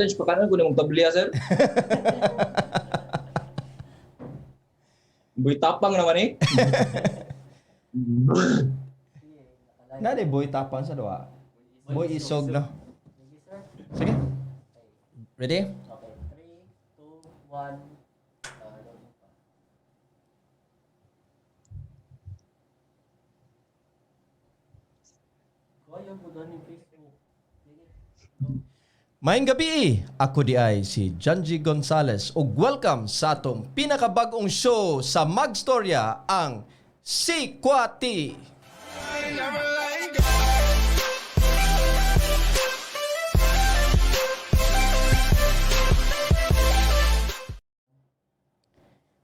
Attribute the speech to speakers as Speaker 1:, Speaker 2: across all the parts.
Speaker 1: Challenge pa kanon ko nimong tabliya, sir. Boy tapang naman eh.
Speaker 2: Nade boy tapang sa duwa. Boy isog, no. Sige. Ready?
Speaker 3: Okay, 3, 2, 1. Loading pa. Kaya mo na ni Facebook. Sige, go.
Speaker 2: Maayong gabi, ako di ay si Janji Gonzales ug welcome sa atong pinakabag-ong show sa Magstorya, ang Sikwati.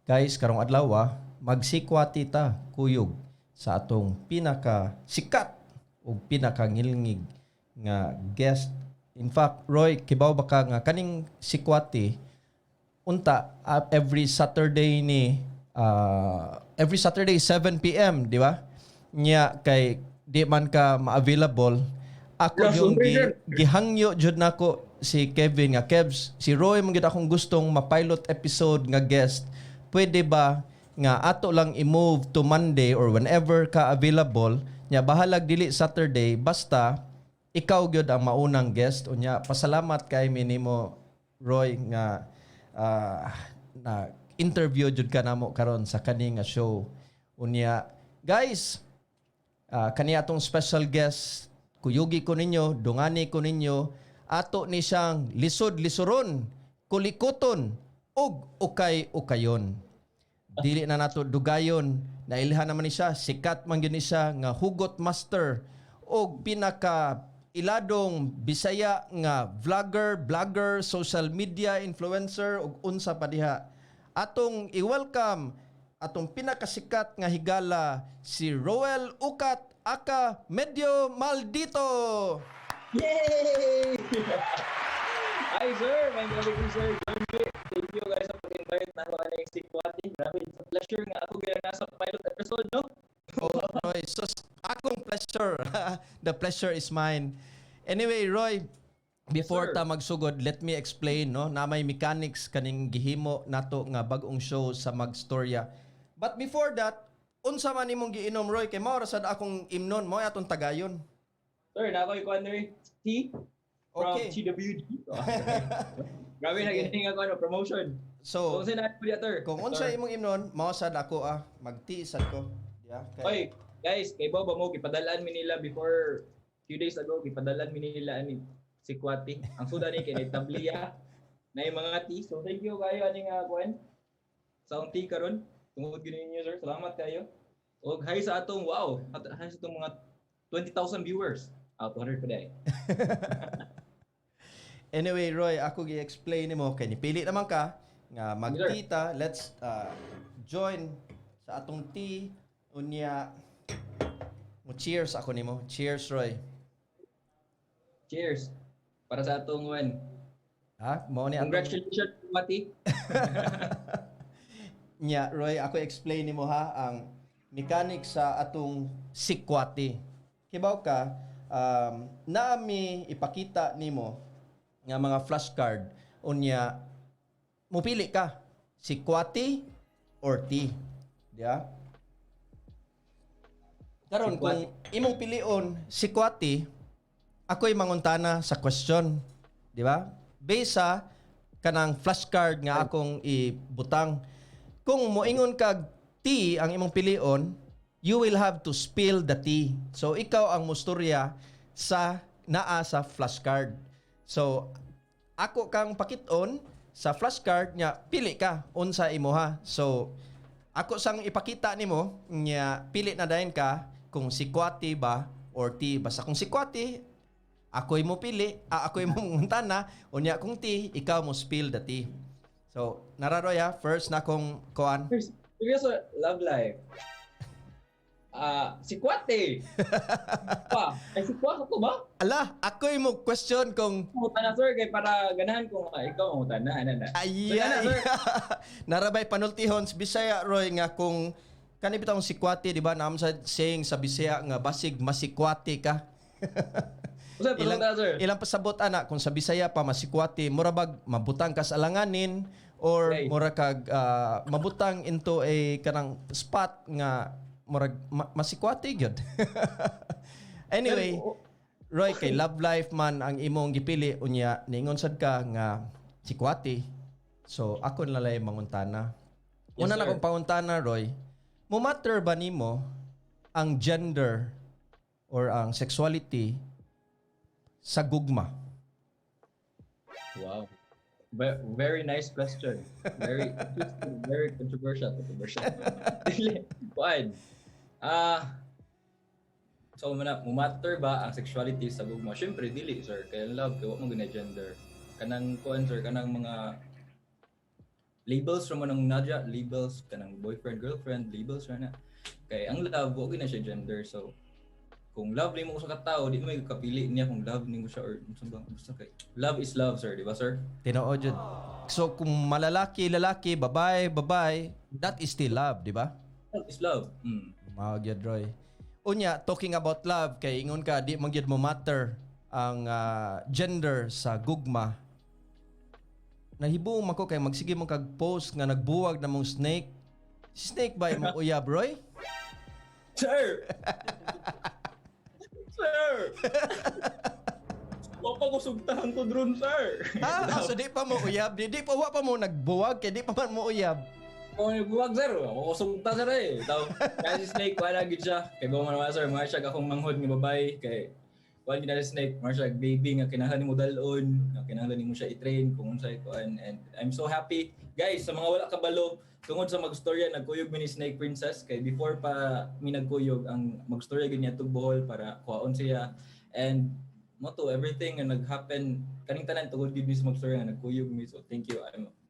Speaker 2: Guys, karong adlaw magsikwati ta kuyog sa atong pinaka sikat ug pinakangilngig nga guest. In fact, Roy, kibaw ba ka nga kaning sikwati unta every Saturday ni every Saturday 7 PM, di ba? Nya kay di man ka ma-available, ako
Speaker 1: Yes,
Speaker 2: yung
Speaker 1: sir.
Speaker 2: gihangyo jud nako si Kevin nga, "Kevs, si Roy man gyud akong gustong ma-pilot episode nga guest. Pwede ba nga ato lang i-move to Monday or whenever ka available nya, bahalag dili Saturday, basta ikaw gyud ang maunang guest?" Unya pasalamat kay mi nimo, Roy, nga na interview jud ka namo karon sa kani nga show. Unya guys, kani atong special guest, kuyugi ko ninyo, dungani ko ninyo, ato ni siyang lisod-lisuron, kulikuton, ug ukay-ukayon. Dili na nato dugayon, nailhan naman ni siya, sikat man gyud ni siya nga hugot master ug pinaka iladong Bisaya nga vlogger, blogger, social media influencer ug unsa pa diha. Atong i-welcome atong pinakasikat nga higala, si Roel Ucat aka Medyo Maldito.
Speaker 1: Yay! Hi sir, may gabi ko, Sir Jonji. Thank you guys sa pag-invite na ako aning Sikwati. Grabe, it's a pleasure nga ako gina nasa pilot episode, no?
Speaker 2: Oh, Roy, sus, akong pleasure. The pleasure is mine. Anyway, Roy, before
Speaker 1: Sir.
Speaker 2: Ta magsugod, let me explain, no, na may mechanics kaning gihimo nato nga bag-ong show sa Magstorya. But before that, unsa man imong giinom, Roy, kay mao ra sad akong imnon, mao atong tagayon.
Speaker 1: Sir, na ako ikuan tea from TWG. Grabe na
Speaker 2: Sige.
Speaker 1: gini nga ko ano, promotion.
Speaker 2: So,
Speaker 1: So, unsa na po sir?
Speaker 2: kung unsa imong imnon, mao sad ako mag-tea sad ko. Yeah,
Speaker 1: Oy, guys, kay Bobo mo gipadalan mi nila before few days ago, gipadalan mi nila ani Sikwati. Ang suda ni kay tabliya na yung mga tea. So thank you kayo ani nga kuan sa akong tea karon. Tungod gyud ninyo, sir. Salamat kayo. Og hi sa atong wow, hi sa atong mga 20,000 viewers. Ah, 200 pa day.
Speaker 2: Anyway, Roy, ako gi-explain nimo kay nipili naman ka nga magkita. Let's join sa atong tea. Unya mo cheers ako nimo. Cheers, Roy.
Speaker 1: Cheers para sa atong one.
Speaker 2: Ha? Mao ni atong
Speaker 1: Congratulations, Mati.
Speaker 2: Nya, Roy, ako explain nimo ha ang mechanics sa atong sikwati. Kibaw ka, naami ipakita nimo nga mga flashcard, unya mupili ka sikwati or tea. Di ba? Karon kung imong pilion sikwati, ako'y manguntana sa question, di ba? Based sa kanang flashcard nga akong ibutang. Kung moingon kag tea ang imong pilion, you will have to spill the tea. So ikaw ang musturya sa naa sa flashcard. So ako kang pakiton sa flashcard nya pili ka unsa imoha. So ako sang ipakita nimo nya pili na dayon ka kung sikwati ba or tea. Basta kung sikwati, ako'y mo pili, ako'y mo nguntana, unya kung tea, ikaw mo spill the tea. So, nararoy ha, first na kong kuan.
Speaker 1: First, seryoso, love life. Ah, sikwate. Pa, ay sikwate ko ba?
Speaker 2: Ala, ako'y mo question kung
Speaker 1: Mangutan na, sir, kay para ganahan ko nga ikaw mangutan na ana na.
Speaker 2: Ay,
Speaker 1: So, na,
Speaker 2: ay,
Speaker 1: sir.
Speaker 2: Narabay panultihon sa Bisaya, Roy, nga kung kani bitawng sikwati, di ba? Naam sa saying sa Bisaya nga basig masikwati ka.
Speaker 1: Usa
Speaker 2: Ilang
Speaker 1: ilang sir.
Speaker 2: Ilang pasabot ana, kung sa Bisaya pa, masikwati, mura bag mabutang ka sa alanganin or mura kag mabutang into a kanang spot nga murag masikwati gyud. Anyway, Roy, kay love life man ang imong gipili, unya niingon sad ka nga sikwati. So ako na lay manguntana.
Speaker 1: Yes,
Speaker 2: Una na
Speaker 1: sir.
Speaker 2: akong panguntana, Roy, mo matter ba nimo ang gender or ang sexuality sa gugma?
Speaker 1: Wow. Very nice question. Very very controversial. Controversial. Dili. Kuan. So mana matter ba ang sexuality sa gugma? Syempre dili, sir. Kay ang love kay wa mo gina gender. Kanang kuan, sir, kanang mga labels ra man ang nadya, labels kanang boyfriend, girlfriend, labels ra na. Kay ang love wa gina siya gender. So kung love nimo sa katao, di mo may kapili niya kung love nimo siya or unsa ba, basta kay love is love, sir, di ba, sir?
Speaker 2: Tinuod jud. So kung malalaki, lalaki, babae, babae, that is still love, di ba?
Speaker 1: Love is love.
Speaker 2: Mao gyud, Roy. Unya, talking about love, kay ingon ka di man gyud mo matter ang gender sa gugma. Nahibuong man ko kay magsige mo kag post nga nagbuwag na mong snake. Si Snake ba imong uyab, Roy?
Speaker 1: Sir! Sir! Wa pa ko sugtahan ko drone, sir.
Speaker 2: Ha? Ah, so di pa mo uyab? Di pa, wa pa mo nagbuwag kay di pa man mo uyab.
Speaker 1: Kung nagbuwag, sir, wa ko sugta, sir, eh. Taw, kaya si Snake, wala gid siya. Kay ba man sir, mga siya akong manghod nga babae kay wala gid na si Snake, mga siya baby nga kinahanglan nimo dal-on, nga kinahanglan nimo siya i-train kung unsay kuan, and I'm so happy. Guys, sa mga wala kabalo, tungod sa magstorya nagkuyog mi ni Snake Princess, kay before pa mi nagkuyog, ang magstorya gid niya tug Bohol para kuhaon siya, and mo to everything nga nag-happen kaning tanan tungod gid mi sa magstorya nga nagkuyog mi. So thank you,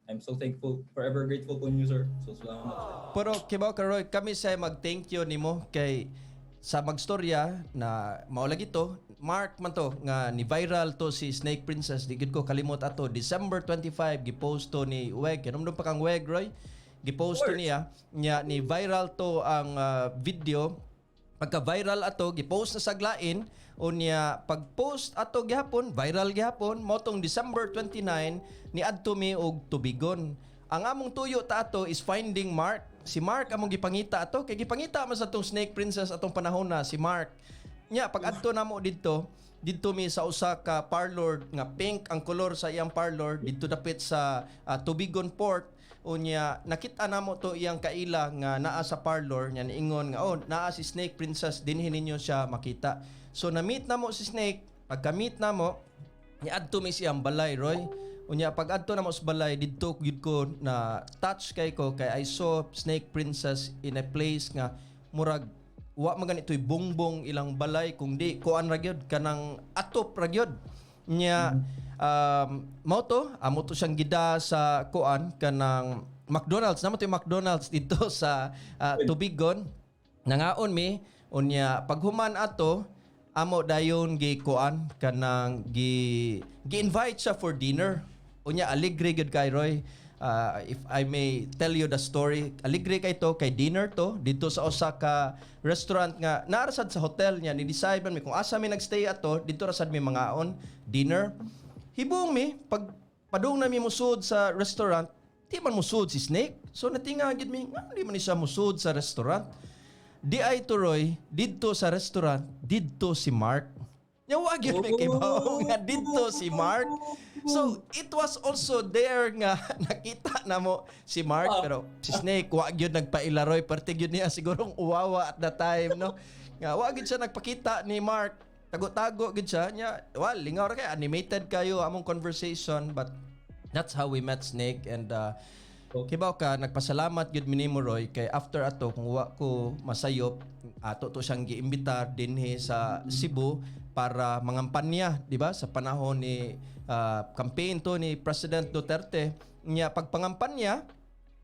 Speaker 1: I'm so thankful, forever grateful ko niyo, sir. So salamat, sir.
Speaker 2: Pero kibaw ka, Roy, kami sa mag-thank you nimo kay sa magstorya na mao lagi to, Mark man to nga ni viral to si Snake Princess. Di gid ko kalimot ato December 25 gipost to ni Weg. Kanomdom pa kang Weg, Roy? Gipost to
Speaker 1: Of course.
Speaker 2: niya nya ni viral to ang video. Pagka viral ato, gipost na sa Glain. Unya pag-post ato gihapon, viral gihapon. Mao tong December 29 ni adto mi og Tubigon. Ang among tuyo ta ato is finding Mark. Si Mark among gipangita ato kay gipangita man sa atong Snake Princess atong panahon na si Mark. Nya pag adto namo didto, didto mi sa usa ka parlor nga pink ang kolor sa iyang parlor didto dapit sa Tubigon Port. Unya nakita namo to iyang kaila nga naa sa parlor nya, niingon nga, "Oh, naa si Snake Princess dinhi ninyo siya makita." So na-meet namo si Snake. Pagka-meet namo, niadto mi siyang balay, Roy. Unya pag adto namo sa balay didto gyud ko na touch kay ko kay I saw Snake Princess in a place nga murag wa man ganito'y bongbong ilang balay kung di kuan ra gyud, kanang atop ra gyud nya. Mao to amo to siyang gida sa kuan, kanang McDonald's namo to, yung McDonald's dito sa Tubigon. Nangaon mi. Unya paghuman ato, amo dayon gi kuan, kanang gi gi-invite siya for dinner. Unya aligre gyud kay Roy. If I may tell you the story, aligre kay to kay dinner to dito sa usa ka restaurant nga naa sad sa hotel niya. Ni decide man mi kung asa mi nagstay ato, dito ra sad mi mangaon dinner. Hibong mi pag padung na mi musud sa restaurant, di man musud si Snake. So natinga gid mi nga di man ni siya musud sa restaurant. Di ay turoy, didto sa restaurant, didto si Mark. Nya wa gyud may kibaw nga didto si Mark. So it was also there nga nakita namo si Mark, pero si Snake wa gyud nagpaila, Roy. Parte gyud niya sigurong uwawa at that time, no. Nga wa gyud siya nagpakita ni Mark. Tago-tago gyud siya nya. Well, lingaw ra kay, animated kayo among conversation, but that's how we met Snake and kibaw ka, nagpasalamat gyud mi nimo, Roy, kay after ato, kung wa ko masayop, ato to siyang giimbitar dinhi sa Cebu para mangampanya, di ba? Sa panahon ni campaign to ni President Duterte. Nya pagpangampanya,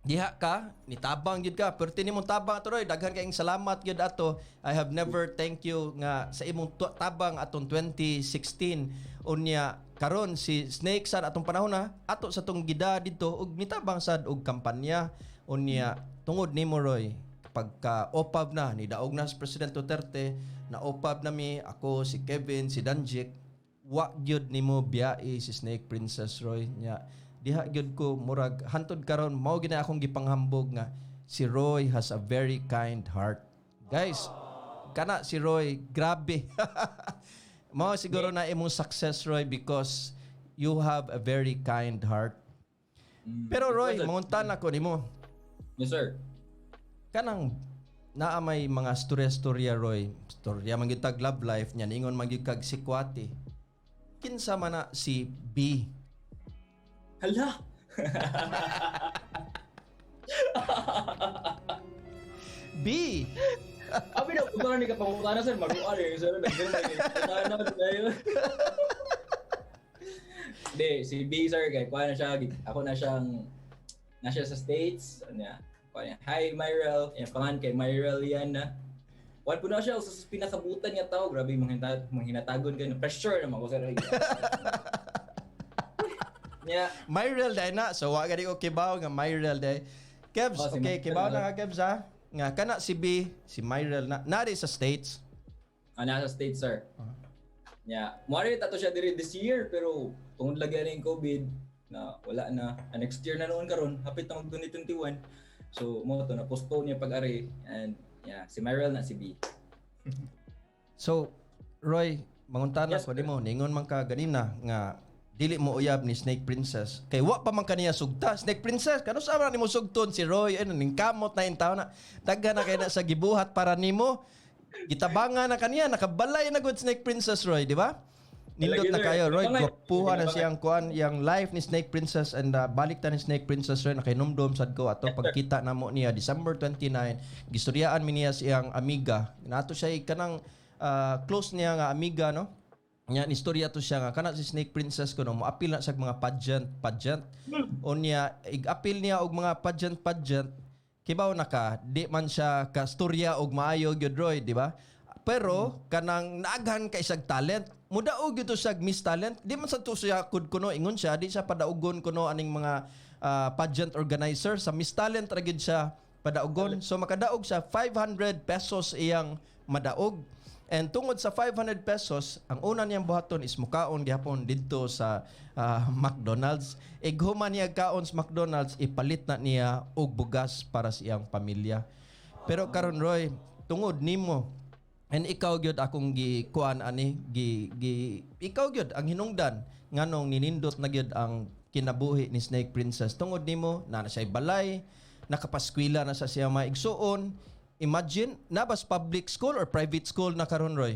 Speaker 2: diha ka, nitabang gyud ka. Perti nimong tabang ato, Roy, daghan kaayong salamat gyud ato. I have never thank you nga sa imong tabang atong 2016. Unya karon si Snake sad atong panahon na ato sa tong gida didto ug nitabang sad og kampanya. Unya tungod nimo, Roy, pagka OPAV na ni daog na si President Duterte, na OPAV na mi, ako, si Kevin, si Danjik. Wa gyud nimo biyai si Snake Princess, Roy. Nya diha gyud ko murag hantod karon mao gyud na akong gipanghambog nga si Roy has a very kind heart. Guys, kana si Roy, grabe. Mao siguro na imong success, Roy, because you have a very kind heart. Pero Roy, mangutana ko nimo.
Speaker 1: Yes, sir.
Speaker 2: Kanang naa may mga storya-storya, Roy. Storya man gyud tag love life niya, ningon man gyud kag sikwate. Kinsa man na si B?
Speaker 1: Hala!
Speaker 2: B.
Speaker 1: Abi na, kung ni ka pangutana, sir, maruan eh. Sir, nagdun na pangutana tayo. Hindi, si B, sir, kay kuha na siya, ako na siyang, na siya sa States. Ano niya, kuha niya, "Hi, Myrel." Yan, pangan kay Myrel yan na. Kuha po na siya, sa pinakabutan niya tao. Grabe, mga hinatagon kayo. Pressure naman ko, sir. Niya,
Speaker 2: Myrel dai na. So wa gani ko kibaw nga Myrel dai. Kebs,
Speaker 1: Oh, si
Speaker 2: okay,
Speaker 1: Myrel.
Speaker 2: Kibaw na ka, Kebs, ha. Nga kana si B, si Myrel na nari sa States.
Speaker 1: Ah, nasa States, sir. Yeah. Muari tato siya diri this year, pero tungod lagi na yung COVID na wala na. Ah, next year na noon karon, hapit na mag 2021. So mo to na postpone niya pag-ari and yeah, si Myrel na si B.
Speaker 2: So, Roy, manguntana
Speaker 1: Yes,
Speaker 2: ko nimo, ningon man ka ganina nga dili mo uyab ni Snake Princess. Kay wa pa man kaniya sugta. Snake Princess, kano sa man nimo sugton si Roy? Ano ning kamot na in taon na. Daghan na kay na sa gibuhat para nimo. Gitabangan na kaniya, nakabalay na gud Snake Princess, Roy, di ba? Nindot na
Speaker 1: Lagi, sir.
Speaker 2: kayo, Roy.
Speaker 1: Ginabangan.
Speaker 2: Gwapuha na
Speaker 1: Ginabangan.
Speaker 2: siyang kuan, yang life ni Snake Princess and balik ta ni Snake Princess, Roy, nakainomdom sad ko ato pagkita namo niya December 29, gistoryaan mi niya siyang amiga. Nato siya kanang close niya nga amiga, no? Nya ni istorya to siya nga kana si Snake Princess kuno moapil na sa mga pageant pageant. Unya ig-apil niya og mga pageant pageant, kibaw na ka di man siya kastorya og maayo gyud, Roy, di ba? Pero kanang naaghan kay isang talent, mudaog gyud to siya Miss Talent. Di man sa to siya kud kuno, ingon siya di siya padaugon kuno aning mga pageant organizer. Sa Miss Talent ra gyud siya padaugon. So makadaog siya, 500 pesos iyang madaog. And tungod sa 500 pesos, ang una niyang buhaton is mukaon gihapon didto sa McDonald's. Ighuman niya kaon sa McDonald's, ipalit na niya og bugas para sa iyang pamilya. Pero karon, Roy, tungod nimo and ikaw gyud akong gi kuan ani gi gi ikaw gyud ang hinungdan nganong ninindot na gyud ang kinabuhi ni Snake Princess. Tungod nimo na na siya balay, nakapaskwela na sa siya mga igsuon. Imagine, nabas public school or private school na karon, Roy?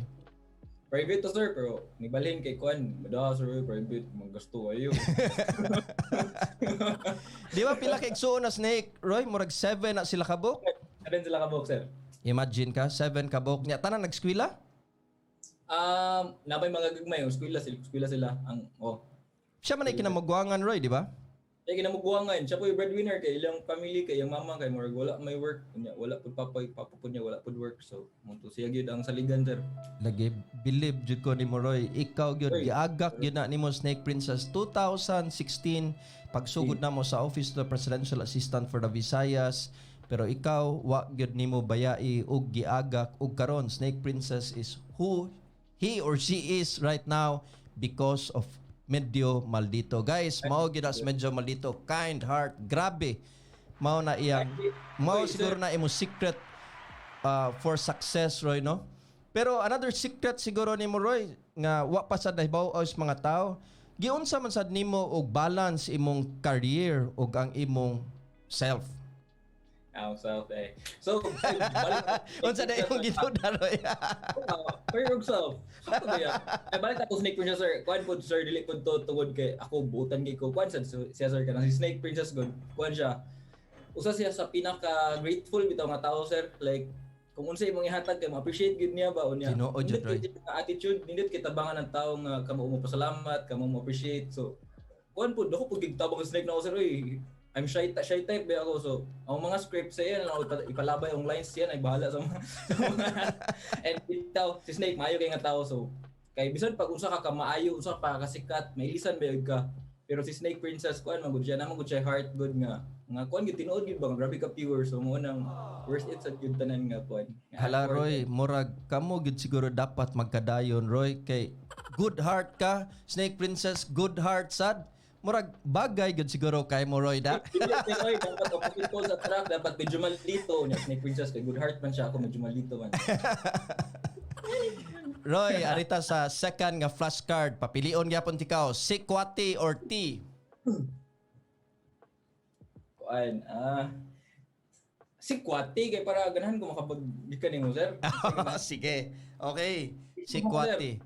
Speaker 1: Private to, sir, pero nibalhin kay kuan, madaha, sir, private magasto ayo.
Speaker 2: Di ba pila ka igsuon na Snake, Roy? Murag 7 na sila kabuk.
Speaker 1: Seven sila kabuk, sir.
Speaker 2: Imagine ka, 7 kabuk nya tanan nagskwela.
Speaker 1: Nabay mga gagmay, eskwela sila, eskwela sila ang oh.
Speaker 2: Siya man ay kinamugwangan, Roy, di ba?
Speaker 1: Kaya kinamugwangan, siya po yung breadwinner kay ilang family, kay iyang mama kay murag wala may work, unya wala pud papa, papa pud niya wala pud work. So mo to siya gyud ang saligan, sir.
Speaker 2: Lagi believe jud ko nimo, Roy. Ikaw gyud
Speaker 1: Oy.
Speaker 2: giagak gyud na nimo Snake Princess 2016 pagsugod namo sa Office of the Presidential Assistant for the Visayas. Pero ikaw wa gyud nimo bayai og giagak og karon Snake Princess is who he or she is right now because of Medyo Maldito. Guys, mao gyud as Medyo Maldito, kind heart, grabe. Mao na iyang mao
Speaker 1: Oy, sir.
Speaker 2: siguro na imo secret for success, Roy, no? Pero another secret siguro nimo, Roy, nga wa pa sad nahibaw sa mga tao, giunsa man sad nimo og balance imong career ug ang imong self?
Speaker 1: Ang self eh. So, balik
Speaker 2: Unsa na imong giduda, Roy?
Speaker 1: Career ug self. Sakto ba yan? Ay, balik ako Snake Princess, sir. Kuan pod, sir, dili pod to tungod kay ako buutan kay ko. Kuan sad so, siya, sir, kanang si Snake Princess god. Kuan siya. Usa siya sa pinaka grateful bitaw nga tao, sir. Like kung unsa imong ihatag kay mo-appreciate gid niya ba unya.
Speaker 2: Ginoo jud,
Speaker 1: Nindot
Speaker 2: Roy.
Speaker 1: kay nga attitude, nindot kay tabangan ng tao nga kamo mo pasalamat, kamo mo appreciate. So kuan pod ako pud tabang Snake na ako, sir, oy. I'm shy shy type ba ako, so ang mga script sa yan ako ipalabay ang lines yan ay bahala sa mga and bitaw si Snake maayo kay nga tao. So kay bisan pag unsa ka kamaayo, unsa pa kasikat, mailisan ba yun ka, pero si Snake Princess kuan man gud siya, naman gud siya heart good nga nga kuan gyud, tinuod gyud ba nga grabe ka pure. So mo nang worth it sa gyud tanan nga kuan nga
Speaker 2: Hala
Speaker 1: effort.
Speaker 2: Roy, murag kamo gyud siguro dapat magkadayon, Roy, kay Good heart ka. Snake Princess, good heart sad. Murag bagay gud siguro kay mo, Roy, da.
Speaker 1: Dili, oy, dapat opposite poles attract, dapat medyo malito. Nya Snake Princess kay good heart man siya, ako medyo malito man.
Speaker 2: Roy, arita sa second nga flashcard, papilion gyapon tikaw, sikwati or tea?
Speaker 1: Kuan, sikwati kay para ganahan ko makapag nimo, sir.
Speaker 2: Sige. Okay. Sikwati.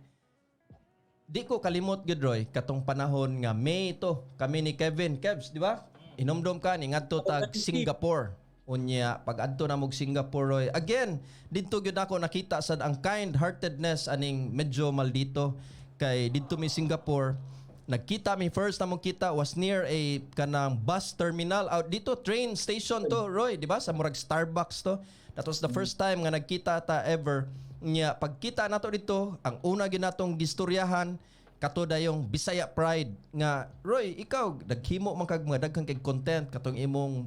Speaker 2: Di ko kalimot gud, Roy, katong panahon nga May to kami ni Kevin Kevs, di ba? Inomdom ka ni ngadto tag Singapore. Unya pag adto na mog Singapore, Roy. Again, didto gyud ako nakita sad ang kind-heartedness aning medyo maldito kay didto mi Singapore nagkita mi. First na mong kita was near a kanang bus terminal out dito, train station to, Roy, di ba, sa murag Starbucks to. That was the first time nga nagkita ta ever. Nya pagkita nato dito, ang una ginatong gistoryahan kato dayong Bisaya Pride nga, Roy, ikaw naghimo man kag mga daghang kay content katong imong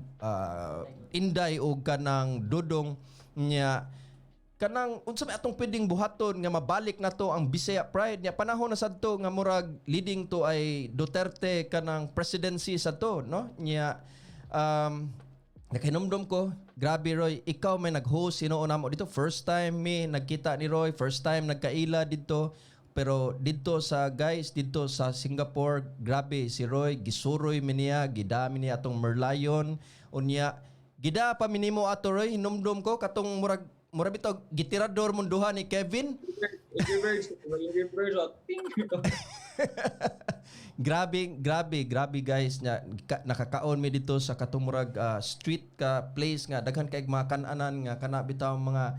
Speaker 2: Inday og kanang Dudong. Nya kanang unsa may atong pwedeng buhaton nga mabalik na to ang Bisaya Pride? Nya panahon na sadto nga murag leading to ay Duterte kanang presidency sadto, no? Nya nakahinumdom ko, grabe, Roy, ikaw may nag-host hinuon namo dito. First time mi nagkita ni Roy, first time nagkaila dito. Pero dito sa, guys, dito sa Singapore, grabe si Roy, gisuroy mi niya, gidami niya atong Merlion. Unya gida pa minimo ato, Roy, hinumdom ko katong murag murag bitaw gitirador mong duha ni Kevin.
Speaker 1: Angry Birds, Angry Birds, oh, ting.
Speaker 2: Grabe, grabe, grabe, guys, nya nakakaon mi dito sa katong murag street ka place nga daghan kay mga kan-anan nga kana bitaw mga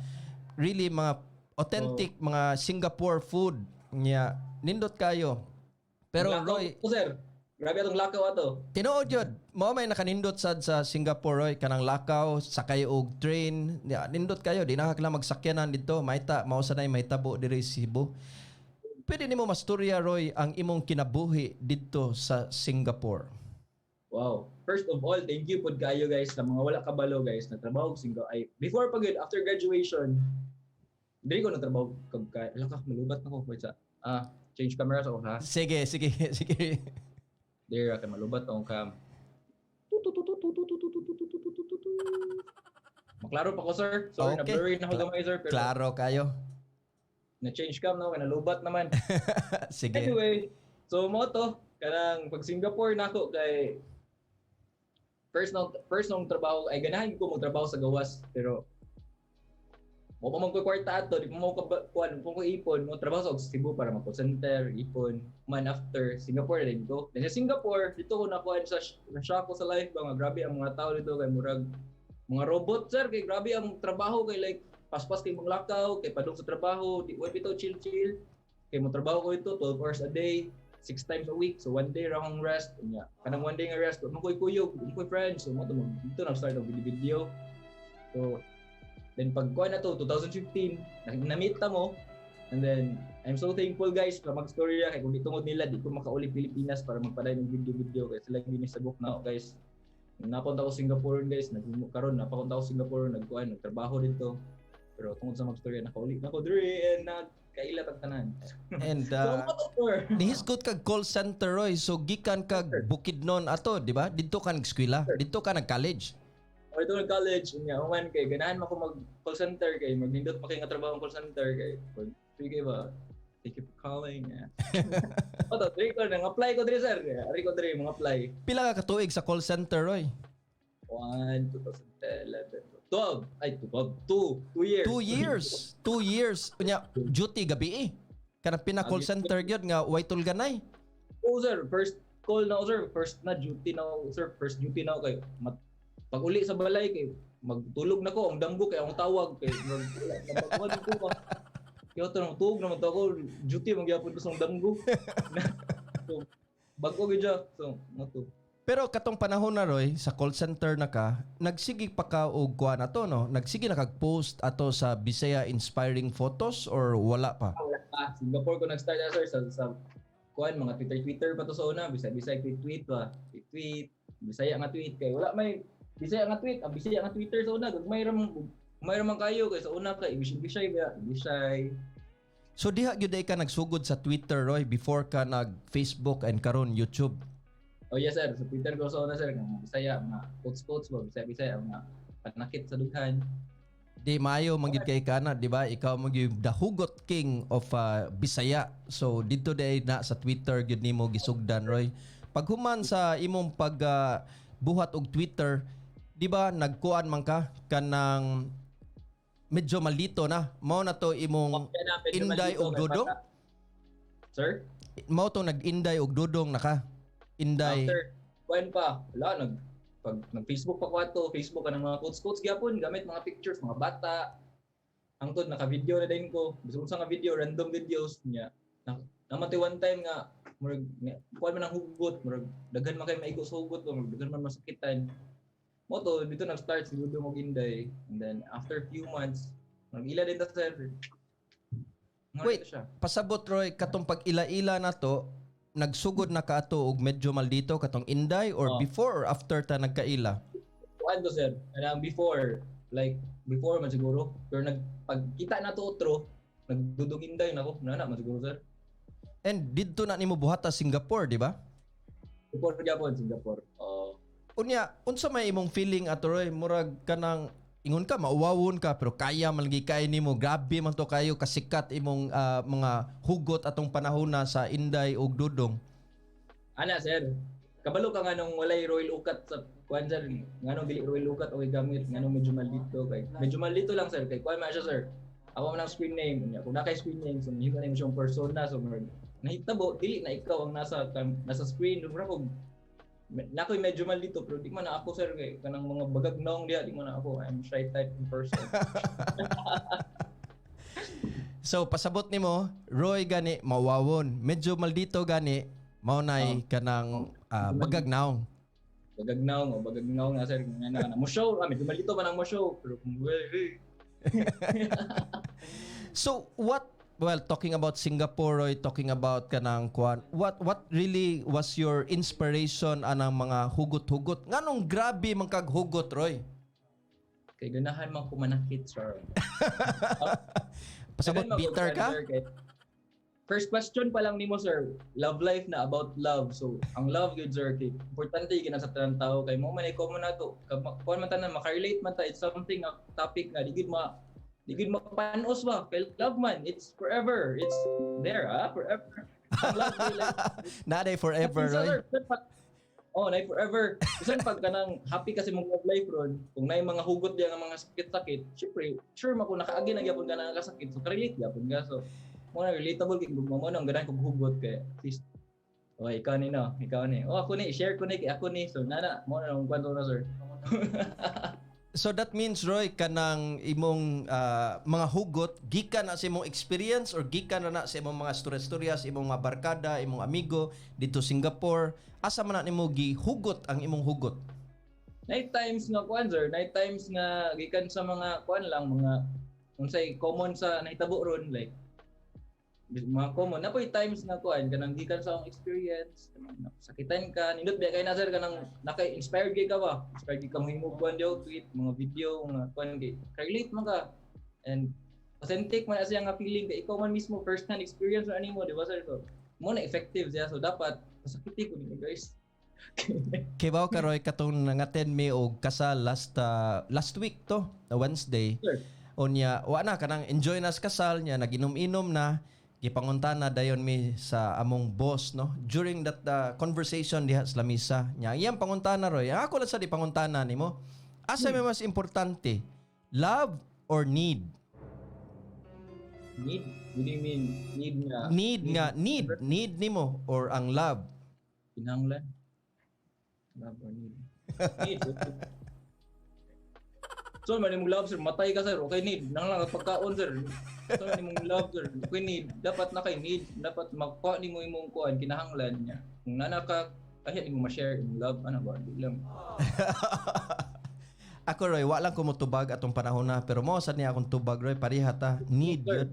Speaker 2: really mga authentic mga Singapore food. Nya nindot kayo. Pero
Speaker 1: Lakaw
Speaker 2: Roy,
Speaker 1: ko, sir. Grabe atong lakaw ato.
Speaker 2: Tinuod yun. Mao may nakanindot sad sa Singapore, Roy, kanang lakaw, sakay og train. Ya, nindot kayo, di na ka magsakyanan dito. Maita, mao sa nay mahitabo diri sa Cebu. Pwede nimo masturya, Roy, ang imong kinabuhi dito sa Singapore.
Speaker 1: Wow. First of all, thank you pod kayo, guys, sa mga wala kabalo, guys, nagtrabaho og Singapore. Ay before pa gyud, after graduation, dili ko nagtrabaho kag kay ala ka malubat na ko. Wait sa change camera sa ako ha.
Speaker 2: Sige, sige, sige.
Speaker 1: There kay malubat akong cam. Tu tu tu tu tu tu tu tu tu tu tu tu tu tu tu. Maklaro pa ko, sir. Sorry, na blurry na ako gamay, sir, pero
Speaker 2: Klaro kayo.
Speaker 1: Na change cam na ako, nalubat naman.
Speaker 2: Sige.
Speaker 1: Anyway, so mo to kanang pag Singapore nako kay first nung trabaho ay ganahan ko magtrabaho sa gawas, pero mo pa man ko kwarta ato, di mo ka kuan mo ko ipon mo trabaho sa Cebu para mag call center ipon man. After Singapore din ko, then sa Singapore dito ko nakuan sa na shock ko sa life ba nga grabe ang mga tao dito kay murag mga robot, sir, kay grabe ang trabaho kay like paspas kay mong lakaw kay padung sa trabaho, di wa bitaw chill chill kay mo trabaho ko ito 12 hours a day, six times a week. So one day ra akong rest. Unya kanang one day nga rest, mo koy kuyog, mo koy friends. So mo to dito nag start og video video. So then pag kuha na to 2015, na-meet ta mo. And then I'm so thankful, guys, sa magstorya kay kung di tungod nila, di ko makauli Pilipinas para magpadayon ng video video kay sila gyud sagok na ako, guys. Napunta ko Singapore, guys, nag karon napapunta ko Singapore, nagkuan, nagtrabaho dito, pero tungod sa magstorya nakauli na ko diri and nagkaila tag tanan.
Speaker 2: And
Speaker 1: So mo to, sir.
Speaker 2: Nihisgot kag call center, Roy. So gikan kag Bukidnon ato, di ba? Didto ka nag-eskwela, didto ka nag-college.
Speaker 1: O ito nag college nya human kay ganahan man ko mag call center kay magnindot pa kay nga trabaho ang call center kay pag free kay ba, "Thank you for calling." Yeah. O to diri ko nang apply ko diri, sir. Ari ko diri mga apply.
Speaker 2: Pila ka katuig sa call center, Roy?
Speaker 1: 1, 2010, 11, 12, ay 12, 2, 2 years.
Speaker 2: 2 years. 2 years. Unya, duty gabi eh. Kanang pina call center gyud nga way tulganay.
Speaker 1: Oh sir, first call na ako, sir, first na duty na ako, sir, first duty na ako kay pag uli sa balay kay magtulog na ko, ang damgo kay ang tawag kay mag wala nabaguhan ko ba. Kaya ito nang tuog naman to ako, duty magyapon ko sa damgo. So, bago gyud siya. So, mo to.
Speaker 2: Pero katong panahon na, Roy, sa call center na ka, nagsige pa ka og kuan ato, no? Nagsige na kag post ato sa Bisaya Inspiring Photos or wala pa?
Speaker 1: Ah, wala pa. Singapore ko nag-start na, sir, sa kuan mga Twitter Twitter pa to sa una, Bisaya Bisaya tweet tweet pa. Tweet tweet, Bisaya nga tweet kay wala may Bisaya nga tweet, ang Bisaya nga Twitter sa una, gagmay ra man kayo kay sa una kay Bisaya Bisaya ba, Bisaya.
Speaker 2: So diha gyud ay ka nagsugod sa Twitter, Roy, before ka nag Facebook and karon YouTube?
Speaker 1: Oh yes, sir, sa Twitter ko sa una, sir, nga mga Bisaya, mga quotes quotes ba, Bisaya Bisaya, mga panakit sa dughan.
Speaker 2: Di maayo man gyud kay ka na, di ba? Ikaw man gyud the hugot king of Bisaya. So didto diay na sa Twitter gyud nimo gisugdan, Roy. Paghuman sa imong pag buhat og Twitter, di ba nagkuan man ka kanang medyo malito na. Mao na to imong
Speaker 1: Kaya na, medyo
Speaker 2: Inday
Speaker 1: malito
Speaker 2: og
Speaker 1: kay
Speaker 2: Dudong?
Speaker 1: Sir?
Speaker 2: Mao to nag-Inday og Dudong na ka. Inday.
Speaker 1: After kuan pa, wala nag pag nag Facebook pa ko ato, Facebook ka ng mga quotes quotes gyapon, gamit mga pictures, mga bata. Hangtod naka-video na din ko. Bisan unsa nga video, random videos niya. Na, namatay one time nga murag kuan man ang hugot, murag daghan man kay maigo sa hugot, murag daghan man masakitan. Mao to didto nag-start si Dudong og Inday. And then after few months, nag-ila din ta, sir. Nga
Speaker 2: Wait.
Speaker 1: siya.
Speaker 2: Pasabot, Roy, katong pag-ila-ila na to, nagsugod na ka ato og medyo maldito katong Inday or
Speaker 1: Oh.
Speaker 2: before or after ta nagkaila?
Speaker 1: Kuan to, sir, kanang before, like before man siguro, pero nag pagkita na to otro, nagdudong Inday na ko, nana man siguro, sir.
Speaker 2: And didto na nimo buhata Singapore, di ba?
Speaker 1: Singapore gyapon, Singapore. Oh.
Speaker 2: Unya, unsa may imong feeling ato, Roy? Murag kanang ingon ka mauwawon ka pero kaya man lagi kay nimo, grabe man to kayo kasikat imong mga hugot atong panahon na sa Inday ug Dudong.
Speaker 1: Ana, sir. Kabalo ka nga nung walay Royal Ukat sa kuan, sir, nganong dili Royal Ukat okay gamit, nganong medyo maldito kay. Medyo maldito lang, sir, kay kuan man siya, sir. Ako man ang screen name niya. Kung naka screen name, so nahimo na siyang persona, so murag nahitabo dili na ikaw ang nasa screen. Murag og nakoy medyo maldito pero di man na ako, sir, kay kanang mga bagag naong diha, di man na ako. I'm shy type in person.
Speaker 2: So pasabot nimo, Roy gani mauwawon, medyo maldito gani mao nay kanang bagag naong.
Speaker 1: Bagag naong o bagag naong na, sir, nga na, na mo show, medyo maldito man ang mo show pero kung well, hey.
Speaker 2: So what, well, talking about Singapore, Roy, talking about kanang kwan, what really was your inspiration anang mga hugot-hugot? Nganong grabe man kag hugot, Roy?
Speaker 1: Kay ganahan man ko manakit, sir.
Speaker 2: Pasabot
Speaker 1: Daghan man ko
Speaker 2: bitter ka?
Speaker 1: sir, first question pa lang nimo, sir, love life na about love. So, ang love gyud, sir, kay importante gyud na sa tanang tao kay mo man ay common nato. Kuan man tanan makarelate man ta, it's something a topic nga di gid mapanos ba? Kay love man, it's forever. It's there, forever. Ang love kay like
Speaker 2: Naa forever,
Speaker 1: Minsan,
Speaker 2: Roy.
Speaker 1: sir, oh, na forever. Bisan pag kanang happy kasi mong love life ron, kung naay mga hugot diya nga mga sakit-sakit, syempre, sure man kung nakaagi na gyapon ka na kasakit, so relate gyapon ka. So, mo na relatable kay mo nang ganahan kog hugot kay at least oh, ikaw ni no, ikaw ni. Oh, ako ni, share ko ni kay ako ni. So, nana, mo na nang kwento na, sir.
Speaker 2: So that means, Roy, kanang imong mga hugot gikan na sa imong experience or gikan na na sa imong mga storya-storya sa imong mga barkada, imong amigo didto Singapore. Asa man na nimo gihugot ang imong hugot?
Speaker 1: Night times nga kuan, sir, night times nga gikan sa mga kuan lang, mga unsay common sa nahitabo ron, like mga common na po'y times nga kuan kanang gikan sa akong experience, kanang sakitan ka, nindot biya kay na, sir, kanang naka-inspired gyud ka ba, inspired gyud ka mohimo kuan diyo, tweet, mga video mga kuan kay relate man ka and authentic man siya nga feeling kay ikaw man mismo, first hand experience na nimo, di ba, sir? So mo na effective siya, so dapat masakiti ko ninyo, guys.
Speaker 2: Kibaw ka, Roy, katong nangaten mi og kasal last week to, na Wednesday.
Speaker 1: Sir.
Speaker 2: Unya, wa na kanang enjoy na sa kasal niya, naginom-inom na, gipangutana dayon mi sa among boss, no. During that conversation diha sa lamisa niya, iyang pangutana, Roy, ang ako lang sa di pangutana nimo. Asa may mas importante, love or need?
Speaker 1: Need? What do you mean need nga?
Speaker 2: Need nga, need, need nimo or ang love?
Speaker 1: Kinahanglan. Love or need? Need, sir. So, man imong love, sir, matay ka, sir. Okay, need. Nang lang ang pagkaon, sir. So, man imong love, sir. Okay, need. Dapat na kay need. Dapat makuha nimo imong kuan, kinahanglan niya. Kung nana ka, kahit nimo ma-share imong love, ano ba? Di lang.
Speaker 2: Ako, Roy, wa lang ko motubag atong panahon na pero mo sad niya akong tubag, Roy, pareha ta, need
Speaker 1: Sir.
Speaker 2: yun.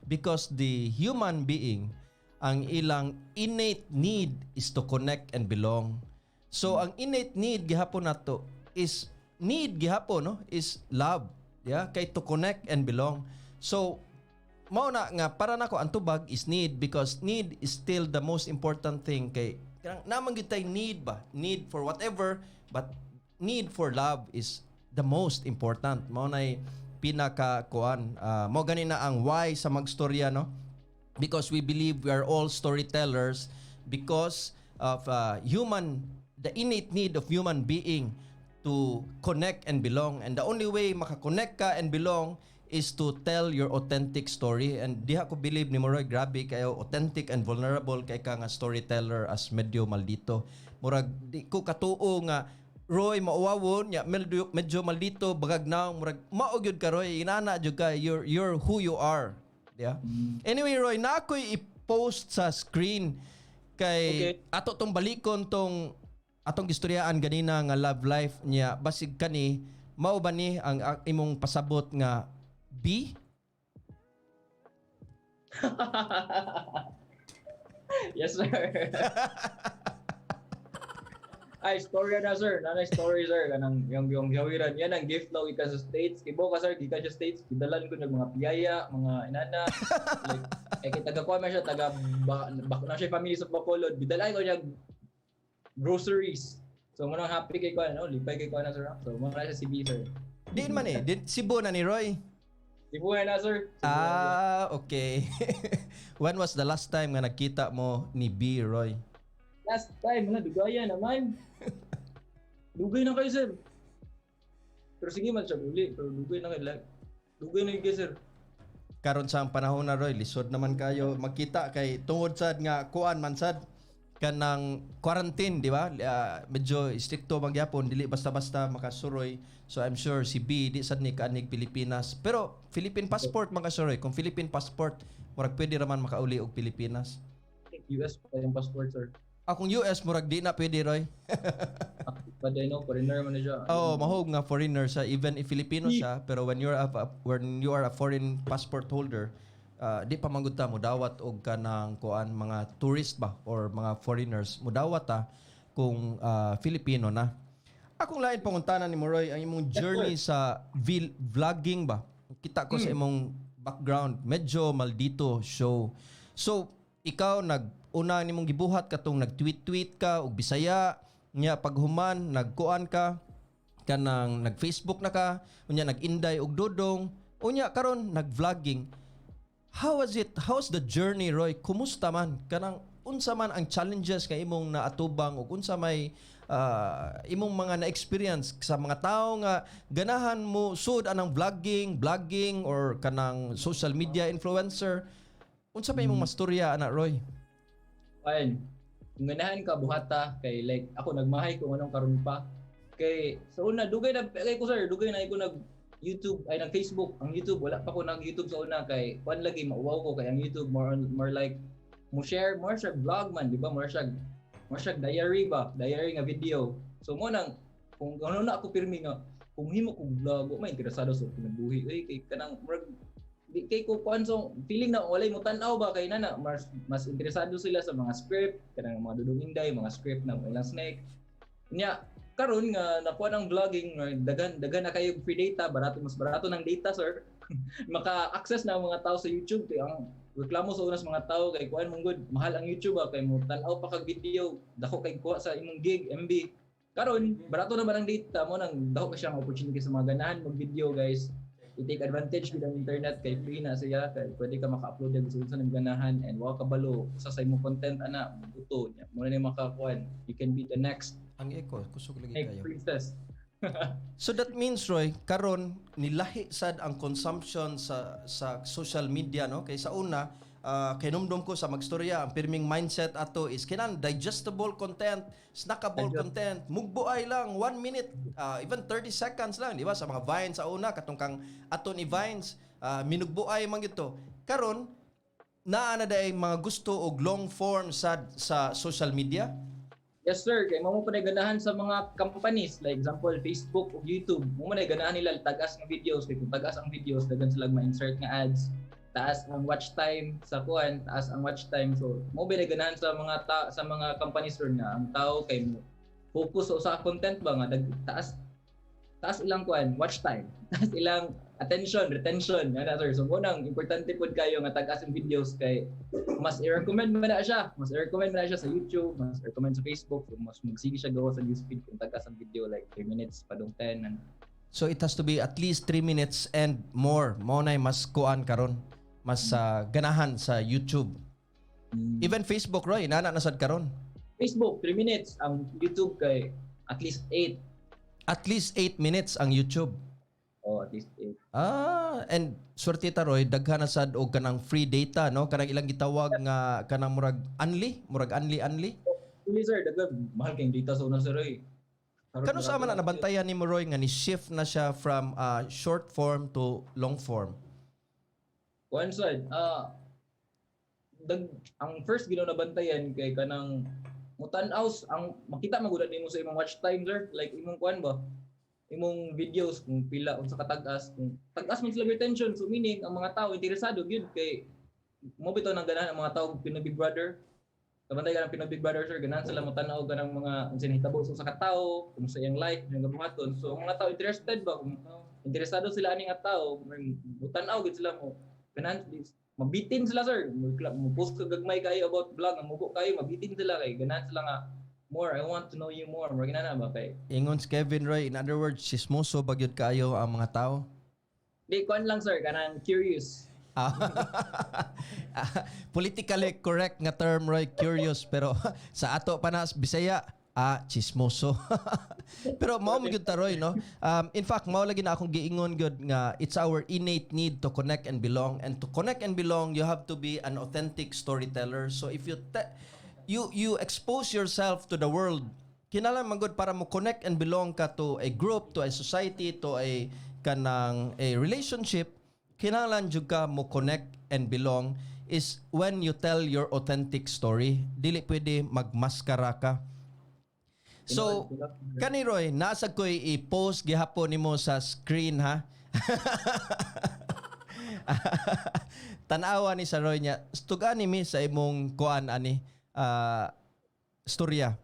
Speaker 2: Because the human being, ang ilang innate need is to connect and belong. So ang innate need gihapon nato is need gihapon, no, is love. Yeah, kay to connect and belong. So Mao na nga para nako ang tubag is need because need is still the most important thing kay kanang naa man gyud tay need ba, need for whatever, but need for love is the most important. Mao nay pinaka kuan, mao gani na ang why sa magstorya, no, because we believe we are all storytellers because of human the innate need of human being to connect and belong, and the only way maka-connect ka and belong is to tell your authentic story. And diha ko believe ni Roy, grabe kayo authentic and vulnerable kay ka nga storyteller as Medyo Maldito. Murag di ko katuo nga Roy mauwawon nya medyo, medyo maldito bagag na murag mao gyud ka, Roy, inana jud ka, you're who you are. Yeah. Anyway, Roy, na ako'y i-post sa screen kay ato tong balikon tong atong gistoryaan ganina nga love life niya. Basig kani mao ba ni ang imong pasabot nga B?
Speaker 1: Yes, sir. Ay, story na, sir. Nanay story, sir. Kanang yung gawiran. Yan ang gift daw gikan sa States. Kibo ka, sir, gikan sa States. Gidalan ko ng mga piyaya, mga inana. Like, eh, kay taga kuha man siya, taga ba, ba, na siya family sa Bacolod. Gidalan ko niya groceries. So, mo nang happy kay ko, no? Lipay kay ko na, sir. So, mo na siya si B, sir.
Speaker 2: Diin man eh. Din, Cebu na ni Roy.
Speaker 1: Cebu na, sir. Cebu na siya.
Speaker 2: Ah, okay. When was the last time nga nagkita mo ni B, Roy?
Speaker 1: Last time, wala, dugaya naman. Dugay na kayo, sir. Pero sige man siya uli. Pero dugay na kayo. Like, dugay na kayo, sir.
Speaker 2: Karon sa ang panahon na, Roy, lisod naman kayo magkita kay tungod sad nga kuan man sad kanang quarantine, di ba? Ah, medyo strikto magyapon, dili basta-basta makasuroy. So I'm sure si B di sad ni kaanig Pilipinas. Pero Philippine passport man ka, Roy. Kung Philippine passport, murag pwede raman makauli og Pilipinas.
Speaker 1: US pa yung passport, sir.
Speaker 2: Ah, kung US, murag di na pwede, Roy.
Speaker 1: But I know, foreigner man na siya.
Speaker 2: Oh, mahog nga foreigner siya, even if Filipino siya, pero when you are a foreign passport holder, di pa manggod ta mudawat og kanang kuan, mga tourist ba or mga foreigners mudawat ta kung Filipino na. Akong lain pangutana ni Roy, ang imong journey sa vlogging ba? Kita ko sa imong background, Medyo Maldito Show. So, ikaw nag una nimong gibuhat katong nag-tweet-tweet ka og Bisaya, nya paghuman nagkuan ka kanang nag-Facebook na ka, unya nag-inday og dodong, unya karon nag-vlogging. How was it? How's the journey, Roy? Kumusta man? Kanang unsa man ang challenges nga imong naatubang ug unsa may imong mga na-experience sa mga tao nga ganahan mo sud anang vlogging or kanang social media influencer? Unsa pa imong mastorya ana, Roy?
Speaker 1: Ayun, kung ganahan ka buhata kay like ako nagmahay kung anong karon pa. Kay sa una dugay na kay ko, sir, dugay na ko nag YouTube ay nag Facebook. Ang YouTube, wala pa ko nag YouTube sa una kay kuan lagi, mauwaw ko kay ang YouTube more like mo share, more siya vlog man, di ba? More siya diary ba, diary nga video. So mo nang kung ano na ako pirmi nga kung himo kog vlog, wa may interesado sa kinabuhi oy, kay kanang murag di kay ko kuan, so feeling na walay mo tan-aw ba, kay nana mas interesado sila sa mga script, kanang mga Dudong Inday, mga script na ilang snake nya. Karon nga nakuha ng vlogging nga daghan daghan na kayo free data, barato, mas barato ng data, sir, maka-access na ang mga tao sa YouTube. Kay ang reklamo sa una sa mga tao kay kuan mong good, mahal ang YouTube ba, kay mo tan-aw pa kag video, dako kay kuha sa imong gig MB. Karon barato na ba ang data mo nang dako ka siyang opportunity sa mga ganahan mag video, guys. I-take advantage with ang internet kay free na siya, kay pwede ka maka-upload og sa imong ganahan and wa ka balo usa sa imong content ana buto niya mo na ni makakuan, you can be the next
Speaker 2: Ang echo, kusog lagi
Speaker 1: next
Speaker 2: kayo.
Speaker 1: Princess.
Speaker 2: So that means, Roy, karon nilahi sad ang consumption sa social media, no? Kay sa una, kay numdum ko sa magstorya, ang pirming mindset ato is kinan digestible content, snackable content, mugbuay lang, 1 minute, even 30 seconds lang, di ba? Sa mga Vines sa una, katong kang ato ni Vines, minugbuay man gito. Karon naa na day mga gusto og long form sa social media.
Speaker 1: Yes, sir, kay mo pa ganahan sa mga companies like example Facebook ug YouTube. Mo man ganahan nila tagas nga videos kay kung tagas ang videos, daghan sila ma-insert nga ads, taas ang watch time sa kuan, taas ang watch time. So mo ba ganahan sa mga companies ron nga ang tao kay mo focus sa usa ka content ba nga taas Taas ilang kuan, watch time. Taas ilang attention, retention, ana, sir. So mao nang importante pud kayo nga tag-as ang videos kay mas i-recommend man na siya. Mas i-recommend man na siya sa YouTube, mas i-recommend sa Facebook, so mas magsige siya gawa sa newsfeed kung tag-as ang video, like 3 minutes padung 10 and
Speaker 2: So it has to be at least 3 minutes and more. Mao na mas kuan karon. Mas ganahan sa YouTube. Even Facebook, Roy, nana na sad karon.
Speaker 1: Facebook 3 minutes, ang YouTube kay at least 8.
Speaker 2: At least 8 minutes ang YouTube.
Speaker 1: Oh, at least 8.
Speaker 2: Ah, and swerte ta, Roy, daghan na sad og kanang free data, no? Kanang ilang gitawag nga kanang murag unli unli.
Speaker 1: Hindi, sir, daghan, mahal kayong data sa una, sir, oy.
Speaker 2: Kano sa man na nabantayan ni mo, Roy, nga ni shift na siya from short form to long form?
Speaker 1: Kuan sad, ang first ginaw nabantayan kay kanang mutan-aw ang makita magud nimo sa imong watch time, sir, like imong kuan ba, imong videos kung pila, unsa katag-as, kung tag-as man sila retention, so meaning ang mga tao interesado gyud kay mo bitaw nang ganahan ang mga tao Pinoy Big Brother. Kabantay ka ng Pinoy Big Brother, sir, ganahan sila mo-tan-aw kanang mga unsa nahitabo sa katao, kung sa iyang life yung gabuhaton. So ang mga tao interested ba, kung interesado sila ani nga tao, mo-tan-aw gyud sila, mo ganahan, mabitin sila, sir. Mo post ka gagmay kayo about vlog, ang mubo kayo, mabitin sila kay ganahan sila nga more, "I want to know you more," more ginana ba kay
Speaker 2: Ingon si Kevin, Roy, in other words, sismoso ba gyud kaayo ang mga tao?
Speaker 1: Di, kuan lang, sir, kanang curious.
Speaker 2: Ah, politically correct nga term, Roy, curious, pero sa ato pa na Bisaya, chismoso. Pero mao man gyud ta, Roy, no? In fact, mao lagi na akong giingon gyud nga it's our innate need to connect and belong, and to connect and belong, you have to be an authentic storyteller. So if you expose yourself to the world, kinahanglan man gud para mo connect and belong ka to a group, to a society, to a kanang a relationship, kinahanglan jud ka mo connect and belong is when you tell your authentic story. Dili pwede magmaskara ka. So, kani, Roy, nasa ko'y i-post gihapon nimo sa screen, ha. Tan-awa ni sa Roy niya. Tugan ni mi sa imong kuan ani storya.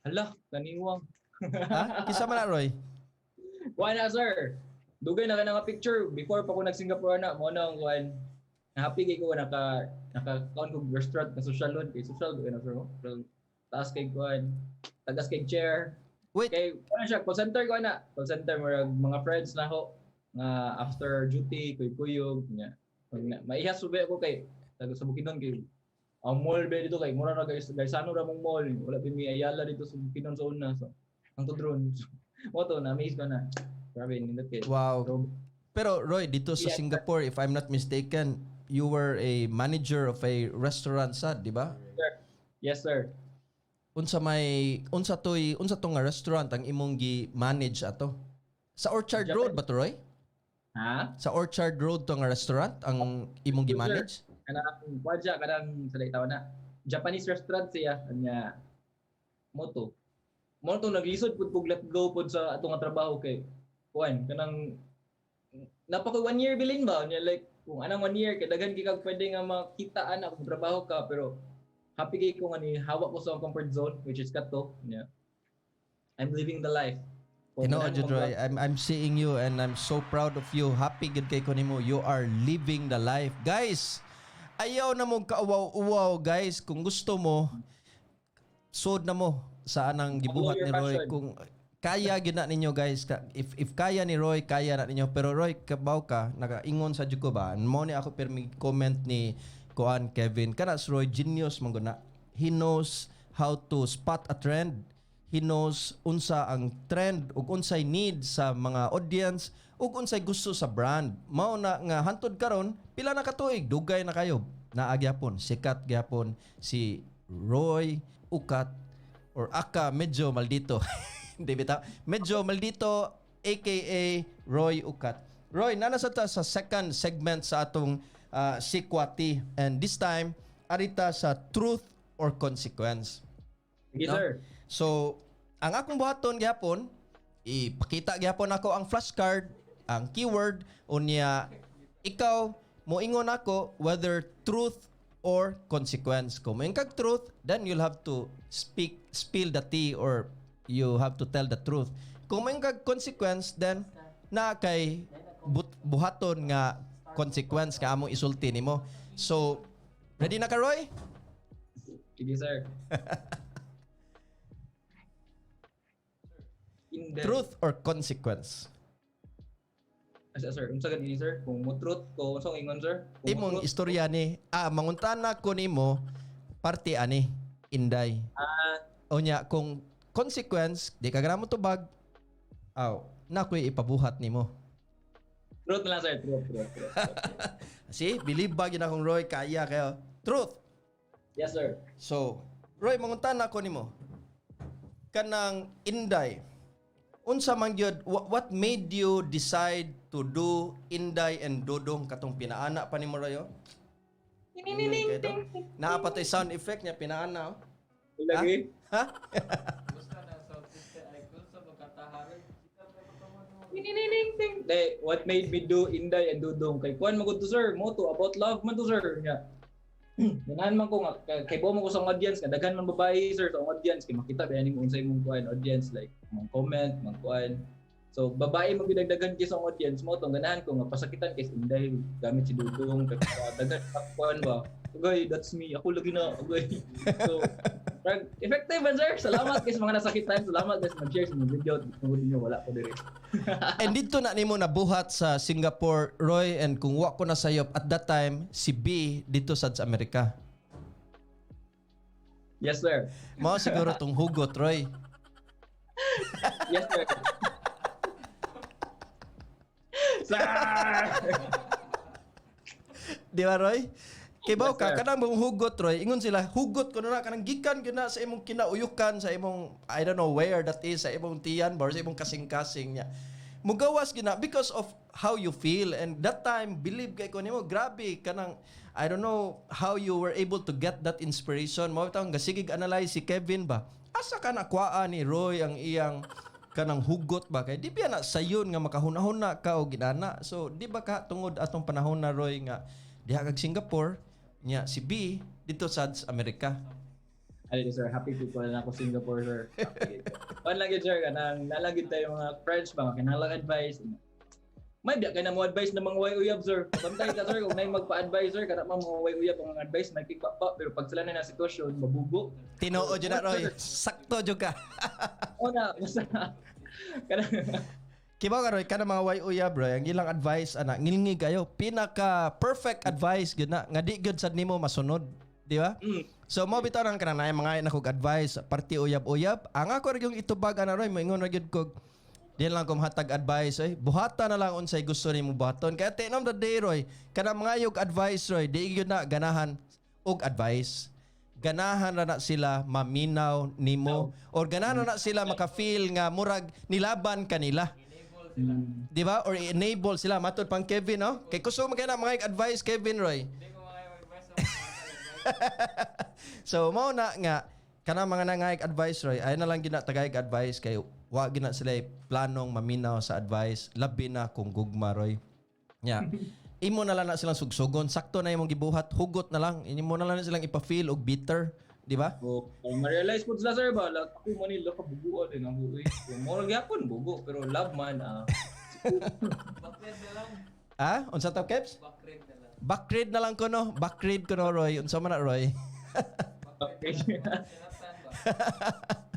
Speaker 1: Hala, kaniwang.
Speaker 2: Ha? Kinsa man na, Roy?
Speaker 1: Kuan na, sir. Dugay na ka nga picture before pa ko nag-Singapore na mo na ang kuan. Happy kay ko naka kuan kog restaurant na social kay social na, sir. Pero taas kay kuan, tagas kay chair.
Speaker 2: Wait.
Speaker 1: Kay kuan siya, call center ko na. Call center, murag mga friends na ho nga after duty kuy kuyog nya. Maihas sube ako kay taga sa Bukidnon kay ang mall ba dito kay mura na guys, Gaisano ra mong mall, wala pa mi Ayala dito sa Bukidnon sa una, so ang to drone, so, mo to na amaze ko na, grabe nindot kay.
Speaker 2: Wow.
Speaker 1: So,
Speaker 2: Pero Roy, dito sa Singapore, if I'm not mistaken, you were a manager of a restaurant sad, di ba?
Speaker 1: Sir. Yes, sir.
Speaker 2: Unsa may unsa toy unsa to nga restaurant ang imong gi-manage ato? Sa Orchard
Speaker 1: Japan.
Speaker 2: Road ba to, Roy?
Speaker 1: Ha?
Speaker 2: Sa Orchard Road to nga restaurant ang imong
Speaker 1: Yes, sir.
Speaker 2: gi-manage?
Speaker 1: Kanang kwadya, kanang sa tawa na. Japanese restaurant siya anya moto. Mo to naglisod pud kog let go pud sa ato nga trabaho kay kuan kanang napaka one year bilin ba nya, like kung anang one year kay daghan kay kag pwede nga makita ana kung trabaho ka, pero happy kay ko nga ni hawak ko sa akong comfort zone, which is kato nya I'm living the life. Kung
Speaker 2: Tinuod
Speaker 1: ganahan
Speaker 2: jud,
Speaker 1: mo
Speaker 2: Roy. I'm seeing you and I'm so proud of you. Happy gid kay ko nimo. You are living the life. Guys, ayaw na mong kauwaw-uwaw, guys. Kung gusto mo, sud na mo sa anang gibuhat
Speaker 1: Follow
Speaker 2: ni
Speaker 1: your
Speaker 2: Roy.
Speaker 1: passion.
Speaker 2: Kung kaya gyud na ninyo, guys, if kaya ni Roy, kaya na ninyo. Pero Roy, kabaw ka, nakaingon sa jud ko ba? Mo ni ako permi comment ni kuan Kevin. Kana si Roy, genius man gud na. He knows how to spot a trend. He knows unsa ang trend ug unsay need sa mga audience ug unsay gusto sa brand. Mao na nga hantod karon, pila na ka tuig, dugay na kayo. Naa gyapon, sikat gyapon si Roy Ucat or aka Medyo Maldito. Hindi bitaw. Medyo Maldito aka Roy Ucat. Roy, nana sa ta sa second segment sa atong Sikwati, and this time arita sa truth or consequence.
Speaker 1: Sige,
Speaker 2: No?
Speaker 1: sir.
Speaker 2: So, ang akong buhaton gyapon, ipakita gyapon ako ang flashcard, ang keyword, unya ikaw moingon ako whether truth or consequence. Kung moingon kag truth, then you'll have to speak spill the tea or You have to tell the truth. Kung may kag consequence, then na kay buhaton nga consequence ka among isulti nimo. So, ready na ka, Roy?
Speaker 1: Sige, sir. Inday.
Speaker 2: Truth or consequence?
Speaker 1: Asa, sir, unsa gani, sir? Kung mo truth ko, unsa ingon, sir? Kung
Speaker 2: Imong
Speaker 1: mo-truth
Speaker 2: istorya ni, manguntana ko nimo parte ani Inday. Unya kung consequence di ka gana mo tubag, aw na ko'y ipabuhat nimo.
Speaker 1: Truth na lang, sir. Truth, truth, truth, truth.
Speaker 2: See, believe ba gyud akong Roy kaya kayo. Truth.
Speaker 1: Yes, sir.
Speaker 2: So, Roy, manguntana ko nimo. Kanang Inday. Unsa man gyud, what made you decide to do Inday and Dodong, katong pinaana pa nimo, Roy, oh? Naa pa to'y sound effect niya pinaana, oh.
Speaker 1: Lagi.
Speaker 2: Ha?
Speaker 3: Gusto na sa sister icon sa magkataharan.
Speaker 1: De, what made me do Inday and Dudong? Kay kuan man gud to, sir, mo to about love man to, sir. Nya. Ganahan man ko nga kay buo man ko sa audience nga daghan man babae, sir, sa audience kay makita ba ning unsay mong kuan audience, like mong comment, mong kuan. So babae man gyud daghan kay sa audience mo tong ganahan ko nga pasakitan kay Inday gamit si Dudong kay daghan pa kuan ba. Ugay, that's me. Ako lagi na. Ugay. So, effective man, sir. Salamat kay sa mga nasakitan. Salamat guys mag-share sa mga video. Kung niyo wala ko dire.
Speaker 2: And dito na nimo nabuhat sa Singapore, Roy, and kung wa ko na sayop at that time si B dito sad sa Amerika.
Speaker 1: Yes, sir.
Speaker 2: Mao siguro tong hugot, Roy.
Speaker 1: Yes, sir. Sir!
Speaker 2: Di ba, Roy? Kay baw
Speaker 1: Yes,
Speaker 2: ka
Speaker 1: sir.
Speaker 2: kanang mong hugot, Roy. Ingon sila, hugot ko na kanang gikan gyud na sa imong kinauyukan, sa imong, I don't know where that is, sa imong tiyan ba or sa imong kasing-kasing niya. Mugawas gyud na because of how you feel, and that time believe kay ko nimo, grabe kanang, I don't know how you were able to get that inspiration. Mao bitawng gasigig analyze si Kevin ba. Asa ka nakuaa ni Roy ang iyang kanang hugot ba, kay di ba na sayon nga makahuna-huna ka og ginana? So di ba ka tungod atong panahon na, Roy, nga diha kag Singapore nya si B dito sa Amerika?
Speaker 1: Ay, sir, happy people na ako Singapore, sir. Happy. Kuan lang yun, sir, kanang nalagid tayo mga friends ba, kinahanglan advice. May biya kay na mo advice na mga way uyab, sir. Bantay ka, sir, kung nay magpa-advise, sir, kana man mga way uyab ang advice, may pa, pero pag sila na na sitwasyon, mabugo.
Speaker 2: Tinuod jud na, Roy, sakto jud ka.
Speaker 1: O na, basta kanang
Speaker 2: Kibaw ka, Roy, kana mga way uyab, Roy, ang ilang advice ana ngilngig kayo, pinaka perfect advice gyud na nga di gyud sad nimo masunod, di ba?
Speaker 1: Mm.
Speaker 2: So mo bitaw nang kanang naay mga na kog advice party uyab-uyab, ang ako ra yung itubag ana, Roy, moingon ra gyud kog di lang ko mahatag advice oy. Buhata na lang unsay gusto nimo buhaton. Kaya at the end of the day, Roy, kana mga yog advice, Roy, di gyud na ganahan og advice. Ganahan ra na sila maminaw nimo or ganahan ra na sila maka-feel nga murag nilaban kanila. Di ba? Or enable sila matod pang Kevin, no? Kay kusog man kay na mga advice, Kevin, Roy.
Speaker 3: Hindi ko mga advice sa mga.
Speaker 2: So mao na nga kana mga nangayag advice, Roy, ay na lang gina tagayag advice kay wa gina sila planong maminaw sa advice, labi na kung gugma, Roy. Nya. Imo na lang na silang sugsugon, sakto na imong gibuhat, hugot na lang. Imo na lang na silang ipa-feel og bitter, di ba?
Speaker 1: So, kung ma-realize po sila, sir, ba, like, ako man nila kabuguan din ang buoy. So, mo gyapon bugo, pero love man, ah.
Speaker 3: Backread na lang.
Speaker 2: Ah, unsa to, Keps?
Speaker 3: Backread na lang.
Speaker 2: Backread na lang ko, no. Backread ko no, Roy. Unsa man na, Roy?
Speaker 3: Backread na lang. Sinaktan ba?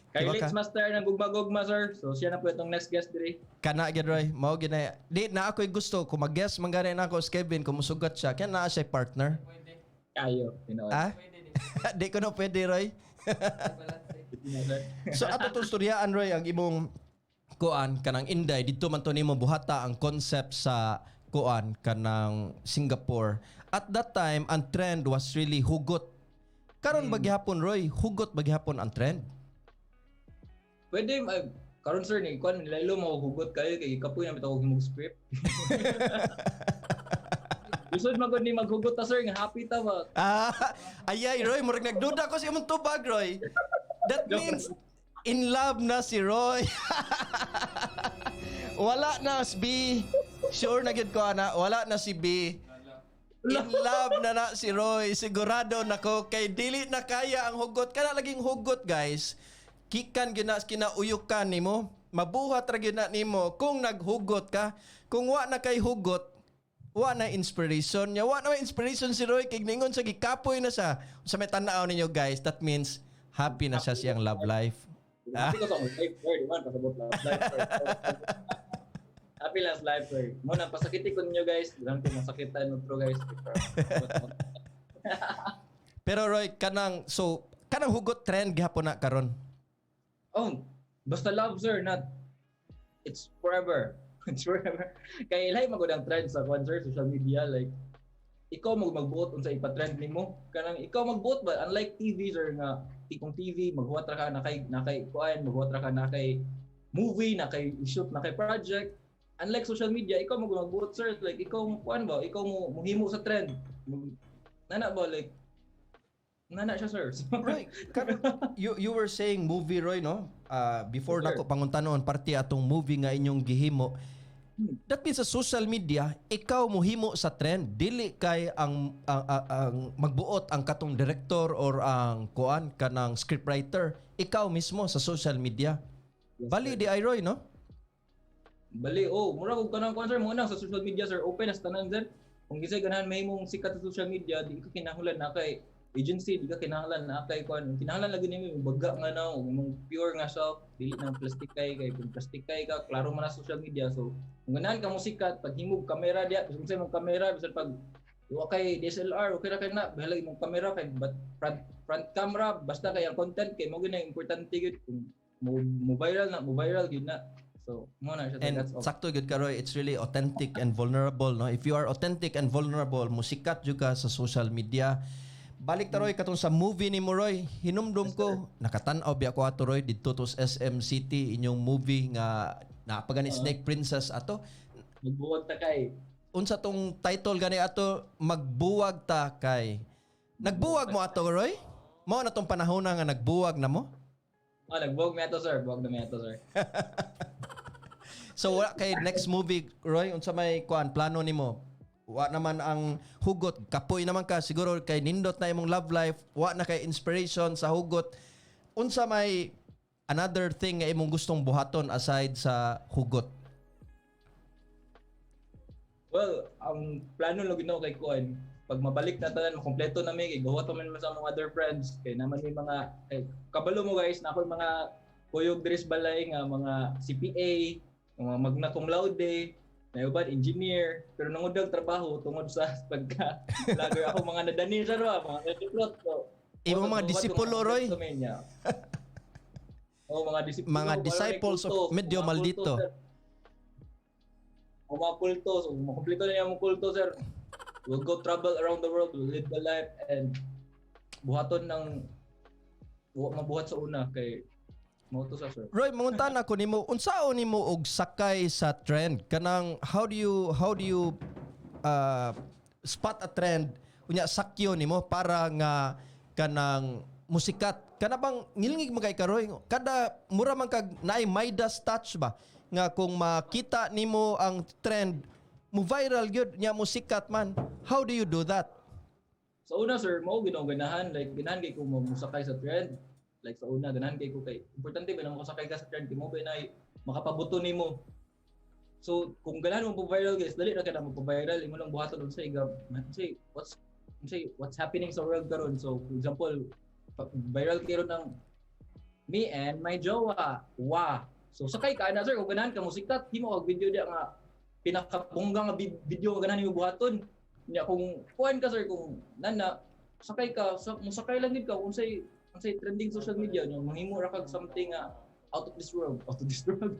Speaker 1: Kay
Speaker 2: Diba
Speaker 1: Lex
Speaker 2: ka?
Speaker 1: Master ng Gugma-Gugma, sir. So, siya na po itong next guest dire.
Speaker 2: Kana gyud, Roy, mao gyud na. Di na ako'y gusto kung mag-guest man gani na ako si Kevin kung musugat siya. Kaya naa siya partner.
Speaker 3: Pwede.
Speaker 1: Kayo, tinuod.
Speaker 2: Ah?
Speaker 3: Pwede din.
Speaker 2: Di ko na pwede, Roy.
Speaker 3: Balance eh.
Speaker 1: Sir.
Speaker 2: So ato tong storyaan, Roy, ang imong kuan kanang Inday dito man to nimo buhata ang concept sa kuan kanang Singapore. At that time ang trend was really hugot. Karon ba gihapon, Roy, hugot ba gihapon ang trend?
Speaker 1: Pwede, ay, karon, sir, ni kuan nilaylo mo hugot kayo kay kapoy na bitaw og himong script. Lisod man gud ni maghugot ta, sir, nga happy ta ba.
Speaker 2: Ah, ayay, Roy, murag nagduda ko sa imong tubag, Roy. That means in love na si Roy. Wala na si B. Sure na gyud ko ana, wala na si B. In love na na si Roy. Sigurado na ko kay dili na kaya ang hugot. Kana laging hugot, guys. Gikan gyud na kinauyukan nimo, mabuhat ra gyud na nimo kung naghugot ka. Kung wa na kay hugot, wa na inspiration niya. Wa na may inspiration si Roy kay ningon sa gikapoy na siya. Sa may tan-aw ninyo, guys, that means happy na siya siyang love life.
Speaker 1: Happy ko sa akong life, sir. Di man, pasabot love life, sir. Happy lang sa life, sir. Mo na, pasakiti ko ninyo, guys. Di lang ko masakitan otro, guys.
Speaker 2: Pero Roy, kanang so kanang hugot trend gihapon na karon?
Speaker 1: Oh, basta love, sir, not it's forever. It's forever. Kay ilay magud ang trend sa kwan, sir, social media, like ikaw mo magbuot unsa ipa-trend nimo. Kanang ikaw magbuot ba, unlike TV, sir, nga tikong TV maghuwat ra ka na kay kuan, maghuwat ra ka na kay movie, na kay shoot, na kay project. Unlike social media, ikaw mo magbuot, sir, like ikaw mo kuan ba, ikaw mo muhimo sa trend. Nana ba, like nana siya, sir.
Speaker 2: Roy, you were saying movie, Roy, no? Before
Speaker 1: Yes, sir.
Speaker 2: nako pangutanon parte atong movie nga inyong gihimo. That means sa social media, ikaw mohimo sa trend, dili kay ang magbuot ang katong director or ang kuan kanang scriptwriter, ikaw mismo sa social media.
Speaker 1: Yes,
Speaker 2: Bali
Speaker 1: sir.
Speaker 2: di ay, Roy, no?
Speaker 1: Bali, oh, mura kog kanang kuan, sir, mo nang sa social media, sir, open as tanan, sir. Kung ginsay ganahan mahimong sikat sa social media, di ka kinahanglan na kay agency, di ka kinahanglan na kay kuan. Kinahanglan lagi nimo yung baga nga na ug imong pure nga self, dili nang plastic kay kung plastic kay ka, klaro man na sa social media. So, kung ganahan ka mo sikat, paghimog kamera diya, bisan sa imong kamera, bisan pag wa kay DSLR, okay ra kay na, bahala imong kamera kay but front camera, basta kay ang content kay mo gyud na importante gyud kung mo viral na, mo viral gyud na. So, mo na siya.
Speaker 2: And
Speaker 1: That's all.
Speaker 2: sakto gyud ka, Roy, it's really authentic and vulnerable, no? If you are authentic and vulnerable, musikat jud ka sa social media. Balik ta, Roy, katong sa movie ni mo, Roy. Hinumdum ko, nakatan-aw biya ko ato, Roy, didto to sa SM City inyong movie nga napagani Snake Princess ato.
Speaker 1: Magbuwag ta kay.
Speaker 2: Unsa tong title gani ato? Magbuwag Ta Kay. Nagbuwag mo ato, Roy? Mao na tong panahon na nga nagbuwag na mo?
Speaker 1: Ah, nagbuwag mi ato, sir. Buwag na mi ato, sir.
Speaker 2: So wala kay next movie, Roy? Unsa may kuan plano nimo? Wa naman ang hugot, kapoy naman ka siguro kay nindot na imong love life, wa na kay inspiration sa hugot. Unsa may another thing nga imong gustong buhaton aside sa hugot?
Speaker 1: Well, ang plano lang ginawa kay kuan, pag mabalik na tanan, makompleto na mi, kay gawa ta man sa mga other friends, kay naman may mga, eh, kabalo mo, guys, na ako yung mga kuyog diri sa balay nga mga CPA, mga magna cum laude, na uban engineer, pero nangudag trabaho tungod sa pagka vlogger ako mga nadani sa ro, mga recruit so.
Speaker 2: Imong mga disipulo, Roy.
Speaker 1: Oh, mga disipulo.
Speaker 2: Mga
Speaker 1: wala
Speaker 2: disciples
Speaker 1: may
Speaker 2: of
Speaker 1: kulto,
Speaker 2: Medyo
Speaker 1: mga kulto,
Speaker 2: Maldito.
Speaker 1: Sir. O mga kulto. So, makumpleto na niya ang kulto, sir. We'll go travel around the world, we'll live the life, and buhaton ng mabuhat sa una kay mao to sa, sir.
Speaker 2: Roy, mangutana ko nimo, unsaon nimo og sakay sa trend? Kanang how do you spot a trend? Unya sakyo nimo para nga kanang musikat. Kana bang ngilngig mo kay ka, Roy? Kada mura man kag naay Midas touch ba nga kung makita nimo ang trend, mo viral gyud nya, mo sikat man. How do you do that?
Speaker 1: Sa una, sir, mao ginaw ganahan, like ganahan kay ko mo musakay sa trend. Like sa una, ganahan kay ko kay importante ba na makasakay ka sa trend kay mo ba na makapabuto nimo. So kung ganahan mo pa-viral, guys, dali ra ka na mo-viral, imo lang buhaton unsay gab unsay what's happening sa world karon. So for example, viral karon ng me and my jowa. Wa. So sakay ka na, sir, kung ganahan ka mo sikat, himo og video diya nga pinakabongga nga video nga ganahan nimo buhaton. Nya kung kuan ka, sir, kung nana sakay ka sa musakay lang gid ka kung unsay trending social media nyo, mahimo ra kag something nga out of this world, out of this world.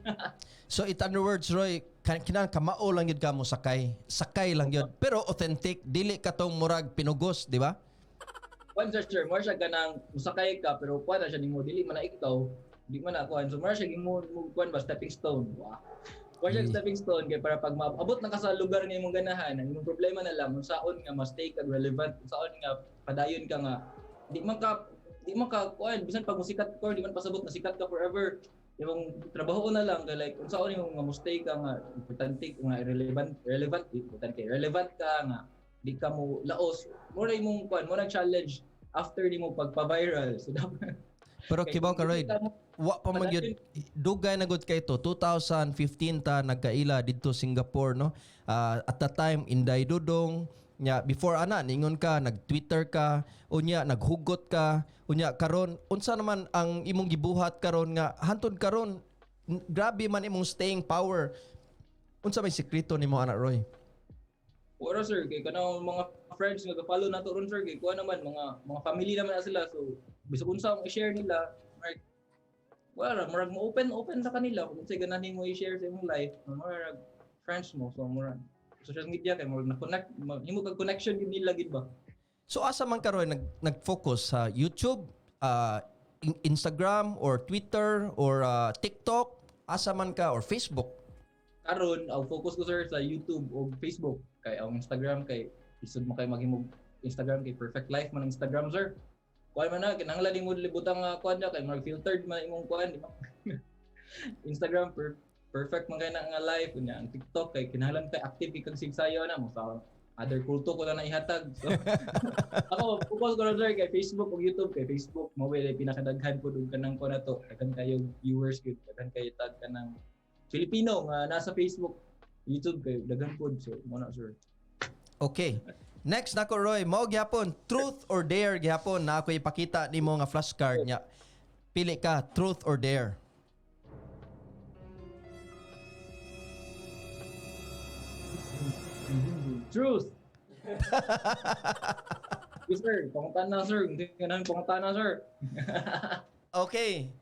Speaker 2: So in other words, Roy, kinahanglan kamao lang gyud ka mo sakay. Sakay lang gyud. Pero authentic, dili katong murag pinugos, di ba?
Speaker 1: Kuan sir, more siya ganang musakay ka pero kuan na siya nimo, dili man na ikaw, di man na kuan. So more siya imo mo kuan ba, stepping stone. Wow. More siya stepping stone kay para pag maabot na ka sa lugar nga imong ganahan, ang imong problema na lang unsaon nga ma-stay ka relevant, unsaon nga padayon ka nga di man ka kuan, bisan pag musikat ka, di man pasabot na sikat ka forever. Imong trabaho na lang kay like unsaon imong nga mo-stay ka nga importante nga relevant, relevant, importante relevant ka nga di ka mo laos mo ra imong kuan mo, nag challenge after nimo pagpa-viral. So dapat
Speaker 2: Pero
Speaker 1: Kay
Speaker 2: kibaw
Speaker 1: kung
Speaker 2: ka, Roy,
Speaker 1: dili ka mo-
Speaker 2: wa pa man gyud dugay na gud kay to, 2015 ta nagkaila didto Singapore, no? Ah, at that time, Inday Dudong nya. Before ana, ningon ka nag-Twitter ka, unya naghugot ka, unya karon unsa naman ang imong gibuhat karon nga hantod karon grabe man imong staying power? Unsa may sekreto nimo ana, Roy?
Speaker 1: Wala, sir, kay kanang mga friends nga ga-follow nato ron, sir, kay kuha naman mga family naman na sila, so bisag unsa ang i-share nila, like wala ra, murag mo open open sa kanila kung unsay ganahan mo i-share sa imong life, murag friends mo. So murag social media kay murag na-connect, himo kag connection gyud nila gid ba.
Speaker 2: So asa man ka, Roy, nag-focus sa YouTube, Instagram or Twitter or TikTok, asa man ka, or Facebook?
Speaker 1: Karon ang focus ko, sir, sa YouTube o Facebook, kay ang Instagram kay isod mo kay maghimog Instagram, kay perfect life man ang Instagram, sir. Kuan man na kinahanglan nimo libutang kuan na kay murag filtered man imong kuan, di ba? Instagram perfect man kay na nga life. Unya ang TikTok kay kinahanglan kay active kay kag sigsayo na mo sa other kulto ko na naihatag. So ako focus ko na, sir, kay Facebook ug YouTube, kay Facebook mao way pinakadaghan pud og kanang kuan na to, daghan kayo viewers gyud, daghan kayo tag kanang Filipino nga nasa Facebook. YouTube kay daghan pud, so mo na, sir.
Speaker 2: Okay. Next nako, Roy, mao gyapon truth or dare gyapon na ako ipakita nimo nga flashcard niya. Pili ka, truth or dare.
Speaker 1: Truth. Yes, sir, pangutan na, sir. Hindi ka namin pangutan na, sir.
Speaker 2: Okay.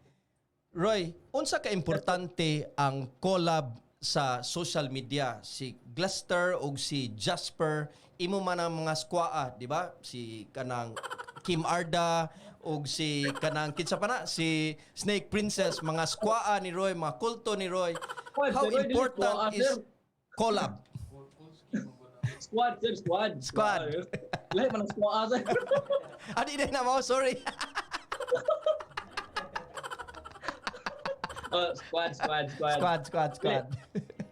Speaker 2: Roy, unsa ka importante ang collab sa social media? Si Glester ug si Jasper, imo man ang mga squaa, di ba? Si kanang Kim Arda ug si kanang kinsa pa na, si Snake Princess, mga squaa ni Roy, mga kulto ni Roy.
Speaker 1: Squad,
Speaker 2: How
Speaker 1: sir, Roy, dili
Speaker 2: important
Speaker 1: squaa,
Speaker 2: is
Speaker 1: sir.
Speaker 2: collab?
Speaker 1: Squad, sir, squad.
Speaker 2: Squad.
Speaker 1: Lahi man ang squad, sir.
Speaker 2: Adi na mo, sorry.
Speaker 1: Oh, squad, squad, squad.
Speaker 2: Squad, squad, squad.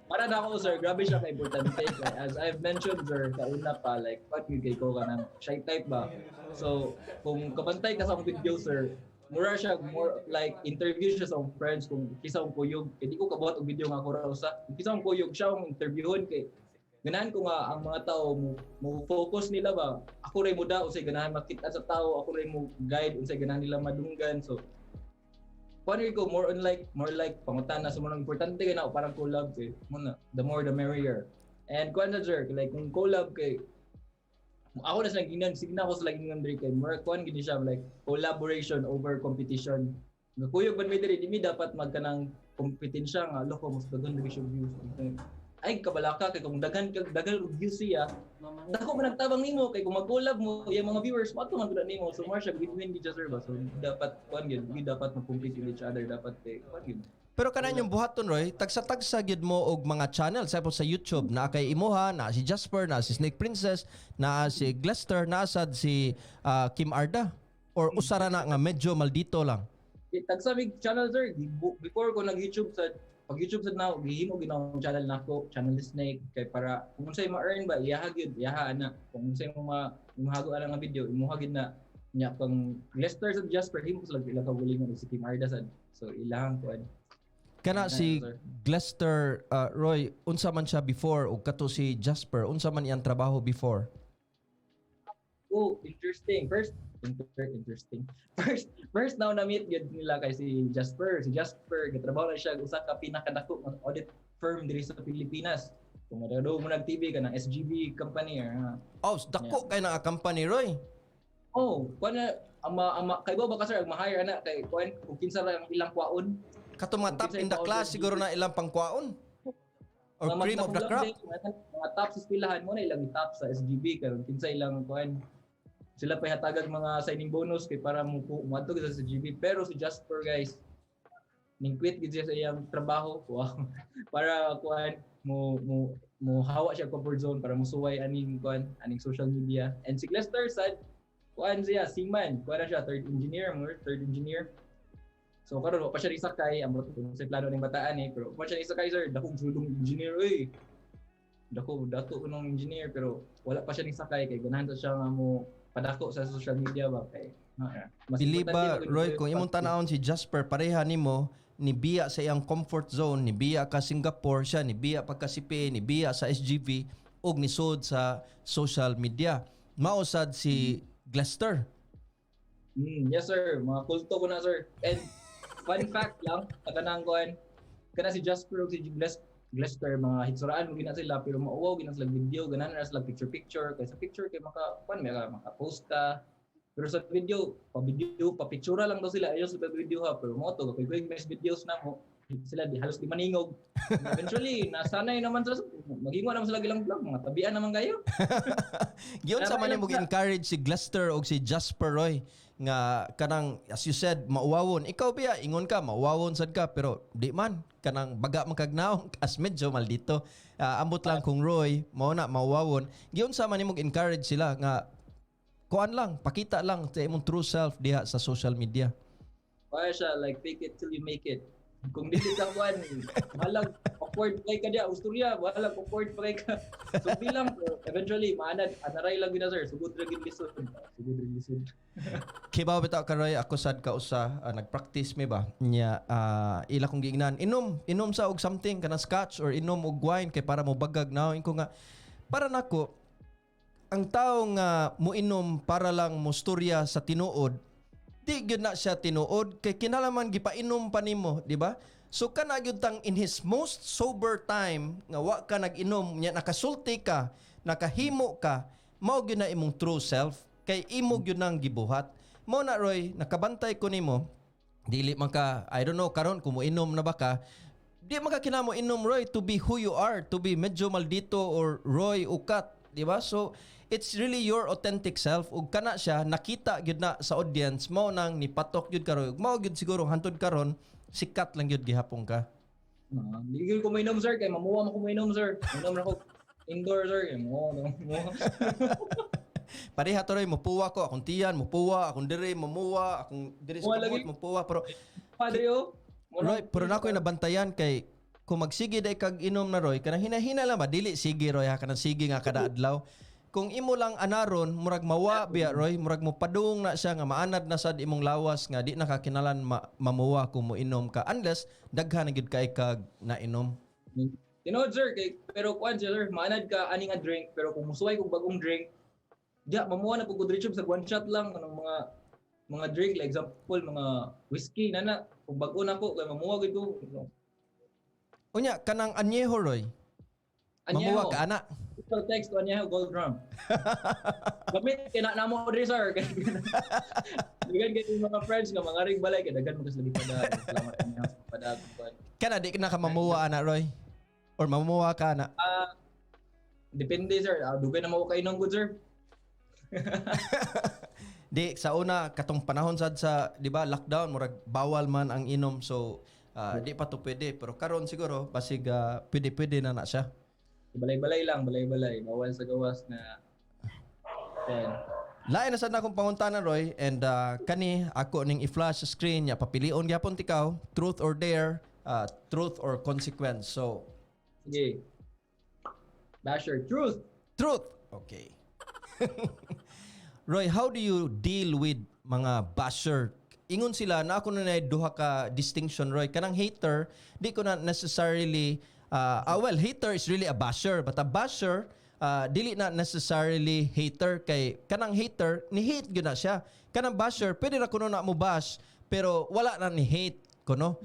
Speaker 1: Para na ako, sir, grabe siya ka-importante. Kay as I've mentioned, sir, kauna pa, like, what yun kay ko ka ng shy type ba? So, kung kabantay ka sa akong video, sir, mura siya, more like, interview siya sa akong friends, kung kisa akong kuyog, kay di ko kabuhat og video nga ako ra usa. Kung kisa akong kuyog, siya akong interviewon, kay ganahan ko nga ang mga tao mo focus nila ba, ako ray mo da unsay ganahan makita sa tao, ako ray mo guide unsay ganahan nila madunggan. So kuan ko more like pangutana sa mga importante kay na parang collab kay mo na the more the merrier. And kuan na, sir, like kung collab kay ako na sa ginan, sige na ako sa laging diri kay more kuan gini siya, like collaboration over competition. Nagkuyog man mi diri, di mi dapat magkanang kompetensya nga loko mas daghan lagi siya views. Ay, kabalaka kay kung daghan kag daghan og views siya, dako man nagtabang nimo, kay kung mag-collab mo iyang mga viewers, moadto man gud nimo. So more siya win-win gid siya, sir, ba. So dapat kuan gyud, di dapat mag-compete with each other, dapat kay kuan gyud.
Speaker 2: Pero kanan yung buhaton, Roy, tagsa-tagsa gyud mo og mga channel sa sa YouTube na kay imuha, na si Jasper, na si Snake Princess, na si Glester, na sad si Kim Arda, or usara na nga medyo maldito lang?
Speaker 1: Eh, tagsa mig channel, sir. Before ko nag YouTube sa pag YouTube sad na gihimo gid ang channel nako, channel ni Snake, kay para kung unsay ma-earn ba, iyaha gyud, iyaha ana. Kung unsay mo ma imuhago ana nga video, imuha gyud na nya. Kang Lester sa Jasper, himo sila ila kaugalingon, si Kim Arda sad, so ilahang kuan.
Speaker 2: Kana
Speaker 1: Ana,
Speaker 2: si
Speaker 1: sir.
Speaker 2: Glester, Roy, unsa man siya before, ug kato si Jasper, unsa man iyang trabaho before?
Speaker 1: Oh, interesting. First, interesting. First now na-meet gyud nila kay si Jasper. Si Jasper, gatrabaho na siya usa ka pinakadako nga audit firm diri sa Pilipinas. Kung madado mo nag-TV ka ng SGB company. Ah.
Speaker 2: Oh, dako kay na company, Roy.
Speaker 1: Oh, kuan na ang ma, ang ma, kay ba ka, sir, ang ma-hire ana kay kuan kung kinsa ra ang ilang kwaon.
Speaker 2: Kato mga top
Speaker 1: Kung
Speaker 2: in the
Speaker 1: kinsa
Speaker 2: class
Speaker 1: yung
Speaker 2: siguro na ilang pangkwaon. Or
Speaker 1: Mga
Speaker 2: cream of the
Speaker 1: magna-
Speaker 2: crop.
Speaker 1: Mga top sa eskwelahan mo na ilang top sa SGB karon kinsa ilang kuan, sila pa hatagag mga signing bonus kay para mo moadto sa SGB. Pero si Jasper, guys, ning quit gid siya sa iyang trabaho, wow, para kuan mo mo mo hawa siya comfort zone para musuway aning kuan, aning social media. And si Lester sad kuan siya, seaman kuan na siya, third engineer mo, third engineer. So karon wa pa siya risakay, amot kung sa plano ning bataan eh, pero wa pa siya risakay, sir. Dakong sulong engineer oy, dako dato ko ng engineer, pero wala pa siya nisakay kay ganahan sa siya nga mo padako sa social media ba, kay Mas
Speaker 2: Bili
Speaker 1: importante
Speaker 2: ba,
Speaker 1: magud
Speaker 2: Roy,
Speaker 1: yung
Speaker 2: kung imong tanawon si Jasper, pareha nimo ni biya sa iyang comfort zone, ni biya ka Singapore siya, ni biya pagka CPA, ni biya sa SGV ug nisod sa social media. Mausad si Glester.
Speaker 1: Yes sir, mga kulto ko na, sir. And fun fact lang, kanang kuan, kana si Jasper ug si Glester, mga hitsuraan mo gina sila, pero mauwaw gina sila video, ganan na sila picture picture, kay sa picture kay maka kuan may ka maka post ka. Pero sa video, pa video, pa picture lang daw sila, ayaw sa video ha, pero mo to kay quick best videos na mo sila di halos di maningog. Eventually, nasanay naman sila, magingo naman sila gilang vlog, mga tabian naman kayo.
Speaker 2: Giyon sa man
Speaker 1: Tama
Speaker 2: mo
Speaker 1: lang sa-
Speaker 2: encourage si Glester og si Jasper, Roy, nga kanang, as you said, mauwawon. Ikaw biya ingon ka mauwawon sad ka, pero di man kanang baga man kag naong as medyo maldito. Ambot lang kung Roy mao na mauwawon. Giyon sa man nimo encourage sila nga kuan lang, pakita lang sa imong true self diha sa social media?
Speaker 1: Kaya siya, like, fake it till you make it. Kung dili ka kuan, bahalag awkward pa kay ka diya, usturya, bahalag awkward pa kay ka. So bilang eventually maanad, anaray lang gina, sir, sugod ra gid lisod. Sugod ra lisod.
Speaker 2: Kibaw bitaw ka, Roy, ako sad ka usa nagpractice mi ba nya, ila kong giingnan, inom inom sa og something kanang scotch or inom og wine kay para mo bagag na ko nga para nako ang tao nga moinom para lang mostorya sa tinuod, di gyud na siya tinuod kay kinalaman gipainom pa nimo, di ba? So kana gyud tang in his most sober time nga wa ka nag-inom nya nakasulti ka, nakahimo ka, mao gyud na imong true self kay imo gyud nang gibuhat. Mao na, Roy, nakabantay ko nimo, dili man ka, I don't know karon kung moinom na ba ka, di man ka kinamo inom, Roy, to be who you are, to be medyo maldito or Roy Ukat, di ba? So it's really your authentic self ug kana siya nakita gyud na sa audience, mao nang nipatok gyud ka, Roy. Ug mao gyud siguro hantod karon sikat lang gyud gihapon ka.
Speaker 1: Di gyud ko mainom, sir, kay mamuha man ko mainom, sir. Mainom ra ko indoor, sir, kay mo no. Mo.
Speaker 2: Pareha to, Roy, mupuwa ko akong tiyan, mupuwa akong dire, mumuwa akong dire sa
Speaker 1: Muwa
Speaker 2: kamot,
Speaker 1: lagi.
Speaker 2: Mupuwa, pero
Speaker 1: Padre oh.
Speaker 2: Roy, pero na ako'y nabantayan kay kung magsige day kag inom na, Roy, kanang hinahina lang ba, dili sige, Roy, ha, kanang sige nga kada adlaw. Kung imo lang anaron, murag mawa biya, Roy, murag mo padung na siya nga maanad na sad imong lawas nga di na ka kinalan mamuwa kung moinom ka unless daghan na gyud kay kag nainom.
Speaker 1: Tinuod, sir, kay pero kuan siya, sir, maanad ka ani nga drink, pero kung musuway kog bagong drink, diya mamuha na pud ko diretso sa one shot lang kanang mga drink, like example mga whiskey na na kung bag-o na ko kay mamuha gid ko.
Speaker 2: Unya kanang anyeho, Roy,
Speaker 1: Anyeho.
Speaker 2: mamuwa ka ana?
Speaker 1: Ito text to Anyeho Gold Drum. Gamit kay na namo diri, sir. Daghan kay mga friends nga mga ring balay kay daghan mo kasi lagi pada. Salamat Anyeho sa padag kuan.
Speaker 2: Kana di ka na ka mamuwa ana, Roy? Or mamuwa ka ana?
Speaker 1: Ah, depende, sir. Dugay na mo ko kainom good, sir.
Speaker 2: Di sa una katong panahon sad sa, di ba, lockdown, murag bawal man ang inom, so di pa to pwede, pero karon siguro basig pwede pwede na na siya.
Speaker 1: Balay-balay lang, balay-balay. Bawal sa gawas na. Then,
Speaker 2: Lain na sad na akong pangutana, Roy, and kani ako ning i-flash sa screen nya papilion gyapon tikaw, truth or dare, truth or consequence. So
Speaker 1: Sige. Basher, truth.
Speaker 2: Truth. Okay. Roy, how do you deal with mga basher? Ingon sila na ako na duha ka distinction, Roy. Kanang hater, di ko na necessarily well, hater is really a basher, but a basher dili na necessarily hater kay kanang hater ni hate gyud na siya. Kanang basher pwede ra kuno na mo bash pero wala na ni hate kuno.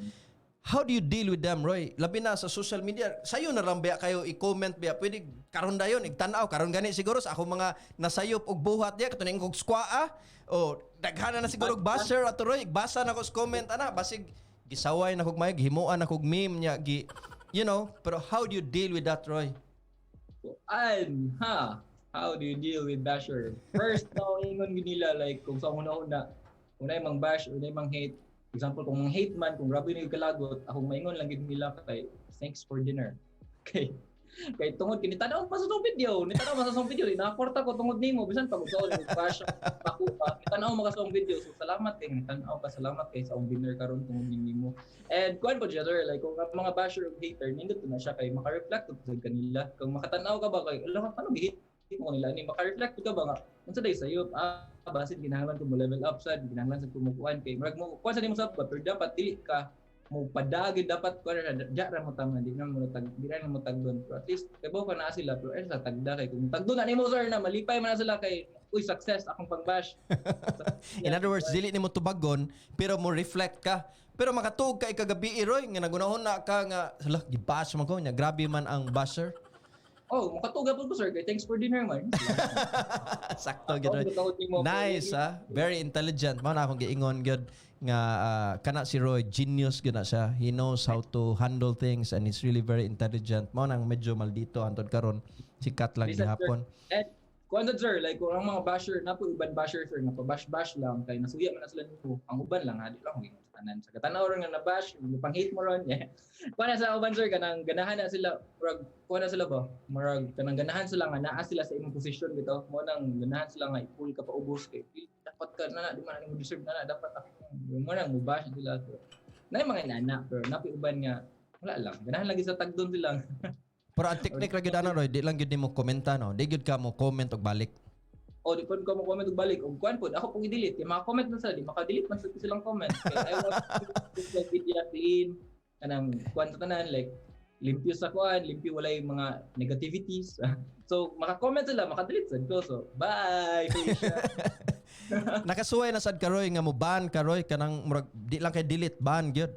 Speaker 2: How do you deal with them, Roy? Labi na sa social media. Sayo na lang biya kayo i-comment biya. Pwede karon dayon igtan-aw karon gani siguro sa akong mga nasayop og buhat diya kato ning kog squaa. O daghan na siguro og basher ato, Roy. Basa na ko sa comment ana, basig gisaway na kog may gihimuan na kog meme nya gi pero how do you deal with that, Roy?
Speaker 1: And, ha, how do you deal with basher? First, na ingon gid nila, like, kung sa una-una, unay mang bash, unay mang hate. Example, kung mang hate man, kung grabe na yung kalagot, akong maingon lang gid nila kay, "Thanks for dinner." Okay. Kay tungod kini tanaw pa sa tong video, ni tanaw pa sa tong video, nakakorta ko tungod nimo bisan pag usaw ni bash ako pa, tanaw mo ka sa akong video. So salamat kay tanaw ka, salamat kay sa akong dinner karon tungod nimo. And kuan po siya, sir, like kung ang mga basher o hater, nindot na siya kay maka-reflect sa kanila. Kung makatanaw ka ba kay, alam ka paano gi-hate mo kanila ni maka-reflect ka ba nga unsa day sayo? Ah, Basin kinahanglan ko mo level up sad, kinahanglan sa kumukuan kay murag mo kuan sa nimo sa, pero dapat dili ka mo padagid, dapat kuan ra ja ra mo tama, di na mo tag, di ra mo tagdon, pero at least kay ka na sila, pero ay sa tagda kay kung tagdon na nimo, sir, na malipay man na sila kay uy, success akong pangbash.
Speaker 2: In other words, dili nimo tubagon pero mo reflect ka. Pero makatuog ka ikagabi, Roy, nga nagunahon na ka nga hala, gibash man ko nya. Grabe man ang basher.
Speaker 1: Oh, makatuog po ko, sir, kay thanks for dinner man.
Speaker 2: Sakto gyud, Roy. Nice ha. Very intelligent. Mao na akong giingon gyud nga kana si Roy, genius gyud na siya. He knows how to handle things and he's really very intelligent. Mao nang medyo maldito hantod karon, sikat lang
Speaker 1: Listen,
Speaker 2: gihapon.
Speaker 1: Sir. And kuan sad, sir, like kung ang mga basher na po, uban basher, sir, nga pa-bash bash lang kay nasuya man na sila nimo. Ang uban lang ha, di lang kung sa tanan. Sa katanaw ron nga na-bash, pang hate mo ron. Yeah. Kuan na sa uban, sir, kanang ganahan na sila, murag kuan na sila ba? Murag kanang ganahan sila nga naa sila sa imong posisyon bitaw. Mo nang ganahan sila nga i-pull ka paubos kay feel dapat ka na na, di man na mo deserve na na, dapat ako. Mo nang mo bash sila. So, na yung mga inana, pero napi uban nga wala lang. Ganahan lagi sa tagdon sila.
Speaker 2: Pero ang technique ra gyud ana, Roy, di lang gyud nimo komenta, no. Di gyud ka mo comment og balik.
Speaker 1: O di pud ko mo comment og balik og kuan pud ako pong i-delete kay mga comment man sila, di maka-delete man sa silang comment kay I want to like video clean, kanang kuan sa tanan, like limpyo sa kuan, limpyo, walay mga negativities. So maka-comment sila, maka-delete sad ko, so bye, Felicia.
Speaker 2: Nakasuway na sad ka, Roy, nga mo ban ka, Roy, kanang murag di lang kay delete, ban gyud.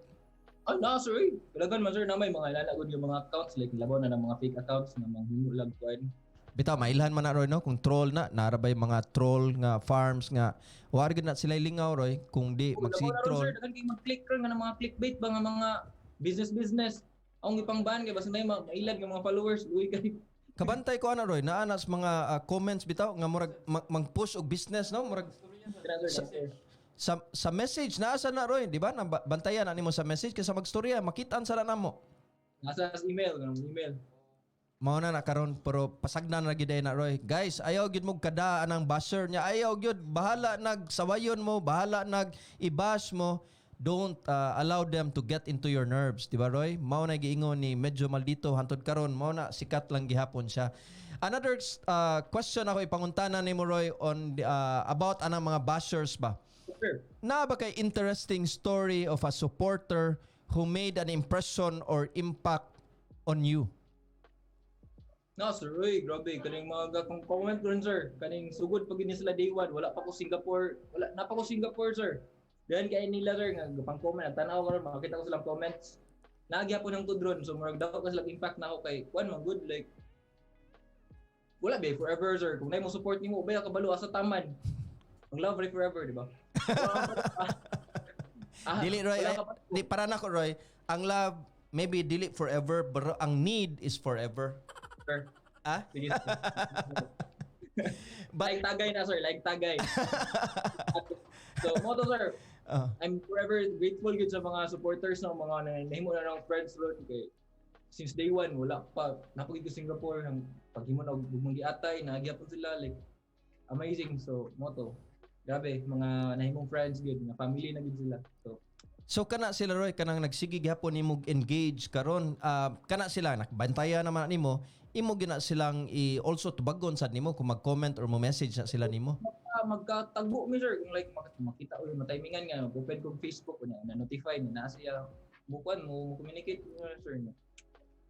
Speaker 1: Oh no, sir, eh. Kalagan man, sir, na may mga lalagod yung mga accounts, like labaw na ng mga fake accounts na mga himulag kuan.
Speaker 2: Bitaw mailhan man na, Roy, no, kung troll na nara ba yung mga troll nga farms nga wa gyud na sila lingaw, Roy, kung di
Speaker 1: Oh,
Speaker 2: magsige
Speaker 1: labaw na ron,
Speaker 2: troll.
Speaker 1: sir, daghan kay mag-click ron nga ng mga clickbait ba nga mga business business. Ang ipang ban kay basta na yung mailag yung mga followers, uy kay
Speaker 2: Kabantay ko ana, Roy, naa na sa mga comments bitaw nga murag mag-push og business, no, murag
Speaker 1: Sir, sir.
Speaker 2: Sa message naa sa na, Roy, di ba? Bantayan na nimo sa message kaysa magstorya makitaan sa na namo.
Speaker 1: Nasa sa email, ganang email.
Speaker 2: Mao na na karon, pero pasagdan ra gyud na, Roy. Guys, ayaw gyud mo kada anang basher niya. Ayaw gyud, bahala nagsawayon mo, bahala nag i-bash mo. Don't allow them to get into your nerves, di ba, Roy? Mao na giingon ni medyo maldito hantod karon, mao na sikat lang gihapon siya. Another question ako ipanguntana nimo, Roy, on the, about anang mga bashers ba?
Speaker 1: Sir.
Speaker 2: Na ba kay interesting story of a supporter who made an impression or impact on you?
Speaker 1: No, sir, uy, grabe. Kaning mga kung comment ron, sir. Kaning sugod pag gini sila day one, wala pa ko Singapore. Wala na pa ko Singapore, sir. Then kay nila, sir, nga pang comment, tanaw ko ron, makita ko silang comments. Nagyapon ng tudron, so murag daw ka sila impact na ako kay kuan man good, like wala ba forever, sir. Kung nay mo support nimo, ubay ka kabalo asa taman. Ang love rin forever, di ba? Ah,
Speaker 2: Dili, Roy,
Speaker 1: wala
Speaker 2: eh,
Speaker 1: ka pa-
Speaker 2: di para nako, Roy, ang love maybe dili forever pero ang need is forever.
Speaker 1: Sir.
Speaker 2: Ah?
Speaker 1: Sige, sir.
Speaker 2: But
Speaker 1: Like tagay na, sir, like tagay. So, moto, sir, I'm forever grateful gud sa mga supporters ng mga nahimo na ng friends ron kay since day one wala pa napagid ko Singapore ang paghimo na og bugmang giatay nagyapon sila, like amazing. So moto, grabe mga nahimong friends gud nga family na gud sila, so
Speaker 2: So kana sila, Roy, kanang nagsige gihapon nimo engage karon, kana sila nakbantayan naman nimo, imo gina silang i also tubagon sad nimo kung mag-comment or mo message na sila nimo?
Speaker 1: Magkatagbo mi, sir, kung like makita o yung matimingan nga open kong Facebook na na notify na naa siya mo kuan mo communicate mo, sir, no.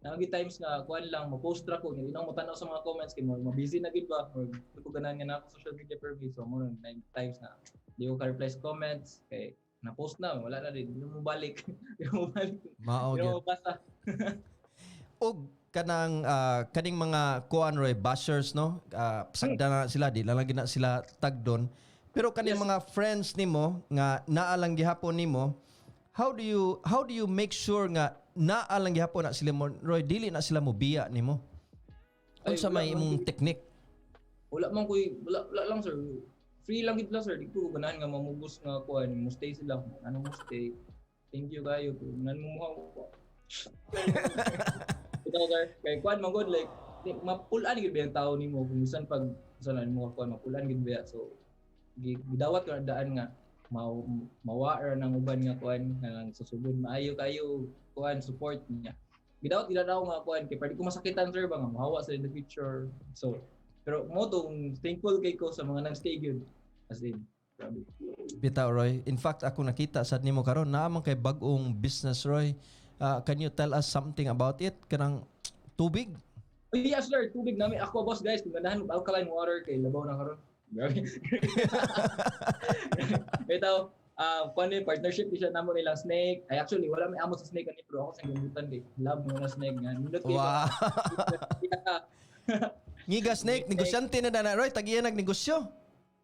Speaker 1: Nagi times nga kuan lang mo post ra ko nga mo tan-aw sa mga comments kay mo busy na gid ba or di ko ganahan nga na ako social media per me, so mo nine times na di ko ka-reply sa comments kay na post na, wala na din, di mo balik, di mo balik,
Speaker 2: Mao
Speaker 1: di
Speaker 2: gyud.
Speaker 1: mo basa.
Speaker 2: Og kanang kaning mga kuan, Roy, bashers, no, sagda na sila, di lang gina sila tagdon, pero kaning mga friends nimo nga naa lang gihapon nimo, how do you make sure nga naa lang gihapon na sila mo, Roy, dili na sila mo biya nimo?
Speaker 1: Ay,
Speaker 2: Unsa
Speaker 1: wala
Speaker 2: may
Speaker 1: man
Speaker 2: imong technique?
Speaker 1: Wala man koy, wala, wala lang, sir, free lang gid lang, sir. Di ko ganahan nga mamubos nga kuan mo stay sila, ano mo stay, thank you kayo kung nan mo mukha ko. Ito, sir, kay kuan man good, like mapulaan gid ba yung tao nimo kung bisan pag bisan ano mo kuan, mapulaan gid ba. So gidawat ko na daan nga mawa ra ng uban nga kuan nga susugod maayo kayo kuan support niya. Gidawat gid ako nga kuan kay pwede ko masakitan, sir, ba nga mahawa sa in the future. So pero mo tong thankful kay ko sa mga nag-stay gyud. As in, grabe.
Speaker 2: Bitaw, Roy. In fact, ako nakita sad nimo karon naa man kay bag-ong business, Roy. Can you tell us something about it? Kanang tubig?
Speaker 1: Oh, yes, sir. Tubig namin. Aqua Boss, guys. Kung ganahan mo alkaline water, kay labaw na karon. Grabe. Bitaw, kung ano yung partnership di siya namo nilang Snake. Ay, actually, wala may amo sa Snake ani, pero ako sa gamitan kay love mo na Snake nga. Nindot kayo.
Speaker 2: Wow. Ngiga Snake, negosyante na na, Roy, tagiya nagnegosyo.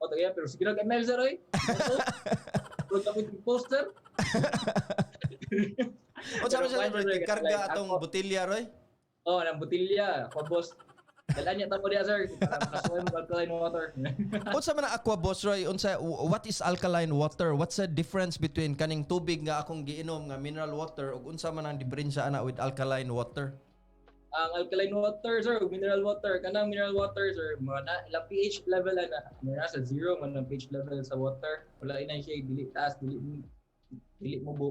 Speaker 1: O, tagiya, pero sige nag ML, sir, oy. Pero tapos yung poster.
Speaker 2: Unsa man
Speaker 1: Pero
Speaker 2: siya,
Speaker 1: kwan,
Speaker 2: Roy,
Speaker 1: sir,
Speaker 2: karga
Speaker 1: like,
Speaker 2: atong botelya, Roy?
Speaker 1: Oh, ng botelya. Aqua Boss. Dala niya tamo diya, sir. Para makasuhin mo alkaline water.
Speaker 2: Unsa man ang Aqua Boss, Roy? Unsa, what is alkaline water? What's the difference between kaning tubig nga akong giinom nga mineral water ug unsa man ang diferensya ana with alkaline water?
Speaker 1: Ang alkaline water, sir, ug mineral water, kanang mineral water, sir, mga na ilang pH level ana, mga nasa 0 man ang pH level sa water. Wala ina siya dili taas, dili dili mo bu.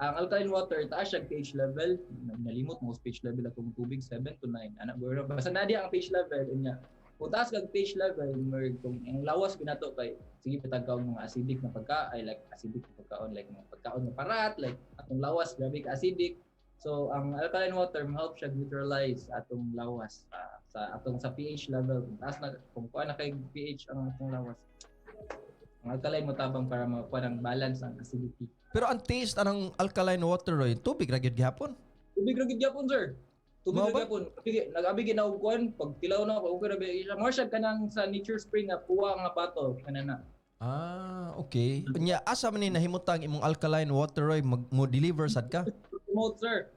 Speaker 1: Ang alkaline water taas siya pH level, nalimot mo pH level atong tubig, 7 to 9. Ana bro, basta na ang pH level unya. Kung taas kag pH level, mer kung ang lawas binato kay sige patagkaon mga acidic na pagka ay like acidic na pagkaon, like mga pagkaon nga parat, like atong lawas grabe ka acidic. So ang alkaline water help siya neutralize atong lawas sa atong sa pH level. Kung taas na, kung kuha na kay pH ang atong lawas. Ang alkaline mo tabang para makuha ng balance ang acidity.
Speaker 2: Pero ang taste anang alkaline water, Roy, tubig ra gyud gihapon.
Speaker 1: Tubig ra gyud gyapon, sir. Tubig
Speaker 2: Mao
Speaker 1: ra
Speaker 2: ba?
Speaker 1: gyapon. Abigi nag-abigi na og kuan pag tilaw na ako, okay ra ba siya. More siya kanang sa Nature Spring nga puwa nga bato kana na.
Speaker 2: Ah, okay. Unya asa man ni nahimutang imong alkaline water, Roy, mag, mo deliver sad ka?
Speaker 1: Promote, sir.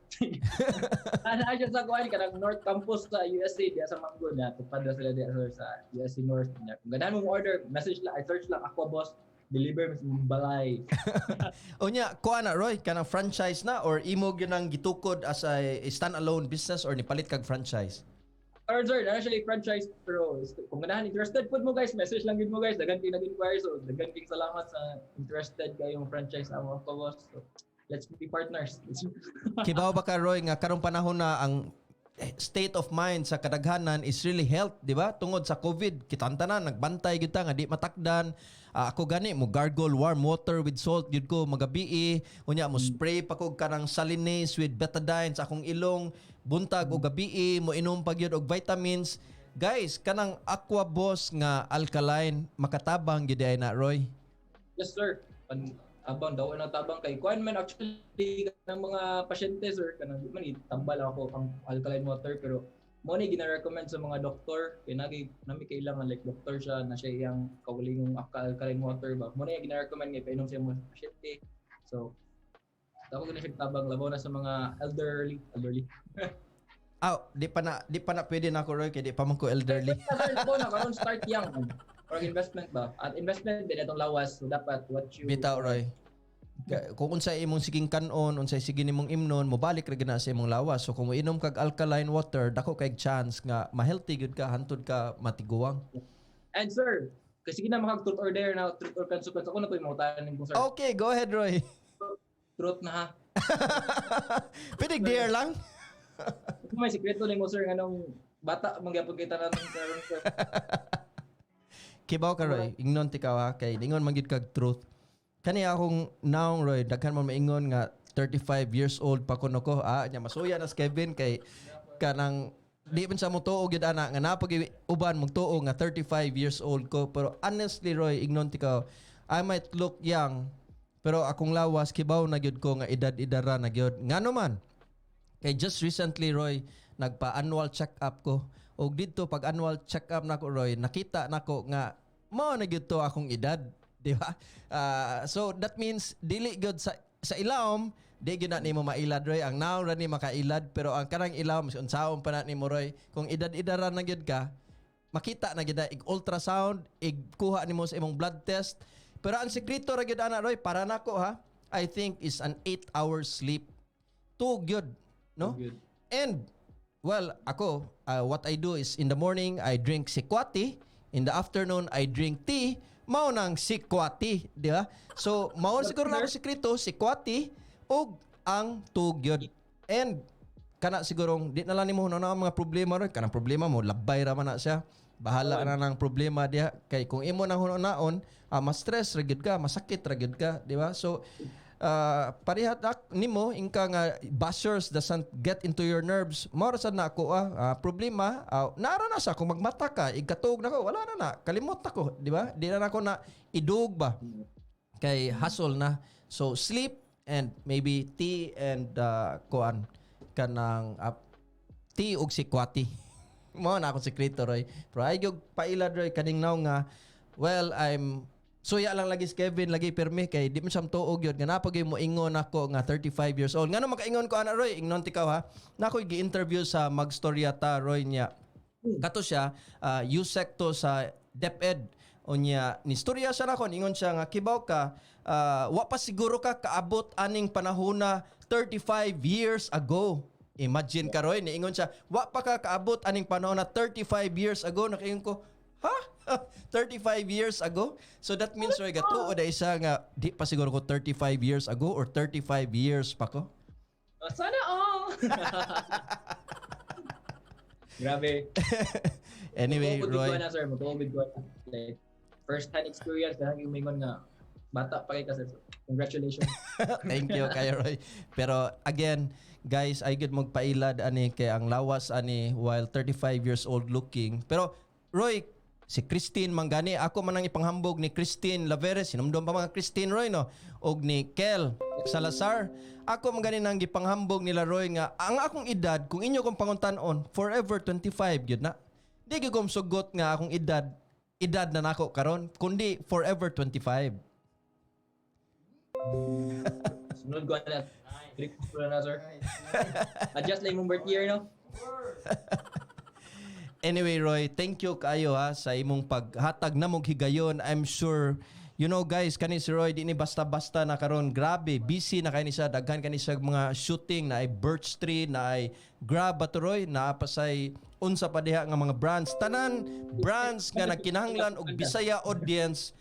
Speaker 1: Ana siya sa kuan kanang North Campus sa USC diya sa Mango na tupad na sila diya, sir, sa USC North niya. Kung ganahan mo order, message lang, I search lang Aqua Boss, deliver mas balay.
Speaker 2: Unya kuha na, Roy, kanang franchise na or imo gyud ang gitukod as a standalone business or nipalit kag franchise?
Speaker 1: Or sir, na siya franchise pero kung ganahan, interested pud mo, guys, message lang gid mo, guys. Daghan kay nag-inquire, so daghan kay salamat sa interested kayong franchise amo Aqua Boss. So, let's be partners.
Speaker 2: Kibaw ba ka, Roy, nga karong panahon na ang state of mind sa kadaghanan is really health, di ba? Tungod sa COVID, kitang tanan nagbantay gyud ta nga di matakdan. Ah, ako gani mo gargle warm water with salt gyud ko magabii. Unya mo spray pa kog kanang Salinase with Betadine sa akong ilong buntag o gabii, mo inom pa gyud og vitamins. Guys, kanang Aqua Boss nga alkaline makatabang gyud ay na, Roy.
Speaker 1: Yes, sir. Pan tabang daw na tabang kay kuan man actually kanang mga pasyente, sir, kanang di man itambal ako ang alkaline water, pero mo ni gina-recommend sa mga doktor kay nagi nami kailangan like doktor siya na siya iyang kaulingong alkaline water ba mo ni gina-recommend nga painom sa mga pasyente. So dako gina siya tabang labaw na sa mga elderly elderly.
Speaker 2: Ah, di pa na pwede na ako, Roy, kay di pa man ko elderly.
Speaker 1: Sir, labaw na karon start young man. Or investment ba? At investment din atong lawas, so dapat what you
Speaker 2: Bitaw, Roy. Kung unsay imong siging kanon, unsay sige nimong imnon, mobalik ra gyud na sa imong lawas. So kung moinom kag alkaline water, dako kay chance nga ma-healthy gyud ka hantud ka matiguang.
Speaker 1: And sir, kasi sige na makag truth or dare na, truth or consequence, ako na po yung mga ko, sir.
Speaker 2: Okay, go ahead, Roy.
Speaker 1: Truth na ha.
Speaker 2: Pwede dare lang.
Speaker 1: Kung may sikreto nimo, sir, nganong bata mangyapon kita na ng karon, sir.
Speaker 2: Kibaw ka, Roy, ingnon ti ka ha kay ingon man gyud kag truth. Kani akong naong, Roy, daghan man maingon nga 35 years old pa kuno ko. Ah, nya masuya na si Kevin kay kanang di man sa mo tuo gyud ana nga napag uban mong tuo nga 35 years old ko, pero honestly, Roy, ingnon ti ka, I might look young pero akong lawas kibaw na gyud ko nga edad-edara na gyud. Ngano man kay just recently, Roy, nagpa-annual check-up ko. Og didto pag annual check-up nako, Roy, nakita nako nga mao na gyud to akong edad, di ba? Ah, so that means dili gyud sa ilawom, di gyud na nimo mailad, Roy. Ang naong ra ni makailad, pero ang kanang ilawom unsaon pa na nimo, Roy, kung edad-edara na gyud ka, makita na gyud na ig ultrasound, ig kuha nimo sa imong blood test. Pero ang sekreto ra gyud ana, Roy, para nako ha, I think is an 8 hour sleep. Two gyud, no?
Speaker 1: Good.
Speaker 2: And well, ako, what I do is in the morning I drink sikwati, in the afternoon I drink tea, mao nang sikwati, di ba? So mao siguro na ako sekreto, sikwati ug ang tugyod. And kana sigurong di na lang nimo na ang mga problema ron, kanang problema mo labay ra man na siya. Bahala na ng problema diha kay kung imo nang hunaon, ma-stress ra gyud ka, masakit ra gyud ka, di ba? So parehat nimo ingka nga bashers doesn't get into your nerves. Mao ra sad na ako problema, naara na sa kung magmata ka, igkatuog na ko, wala na na, kalimot ako, di ba? Di na nako na idug ba kay hassle na. So sleep and maybe tea and kuan kanang tea ug sikwati. Mao na akong sekreto, Roy. Pero ay gyud pailad, Roy, kaning now nga, well, I'm suya lang lagi si Kevin lagi pirmi kay di man siya tuog yun nga napagay mo ingon ako nga 35 years old. Ngano makaingon ko ana, Roy? Ingnon tikaw ha. Na ako'y gi-interview sa Magstorya Ta, Roy, niya. Kato siya, USEC to sa DepEd. Unya, ni storya siya nako, ingon siya nga kibaw ka, wa pa siguro ka kaabot aning panahona 35 years ago. Imagine ka, Roy, niingon siya, wa pa ka kaabot aning panahon na 35 years ago. Nakaingon ko, "Ha? 35 years ago?" So that means, Roy, gatuo na isa nga, di pa siguro ko 35 years ago or 35 years pa ko.
Speaker 1: Oh, sana all! Grabe.
Speaker 2: Anyway,
Speaker 1: Mutuo
Speaker 2: Roy.
Speaker 1: ko na, sir. Mutuo ko na. Like, first hand experience, dahil yung mingon nga, bata pa kay ka, sir. So, congratulations.
Speaker 2: Thank you kayo, Roy. Pero again, guys, ay good magpailad ani kay ang lawas ani while 35 years old looking. Pero Roy, si Christine Mangani, ako man ang ipanghambog ni Christine Laveres, sinumdum pa mga Christine, Roy, no, og ni Kel Salazar. Ako man gani nang gipanghambog nila, Roy, nga ang akong edad kung inyo kong panguntan-on, forever 25 gyud na. Di gyud ko sugot nga akong edad edad na nako karon, kundi forever 25.
Speaker 1: Sunod ko na. Click ko na, sir. Adjust lang imong birth year, no?
Speaker 2: Anyway, Roy, thank you kaayo ha sa imong paghatag namog higayon. I'm sure you know guys, kani si Roy di ni basta-basta na karon. Grabe, busy na kay ni siya. Daghan kani siya mga shooting na ay Birch Tree, na ay Grab ba to, Roy, naa pa say unsa pa diha nga mga brands. Tanan brands nga nagkinahanglan og Bisaya audience,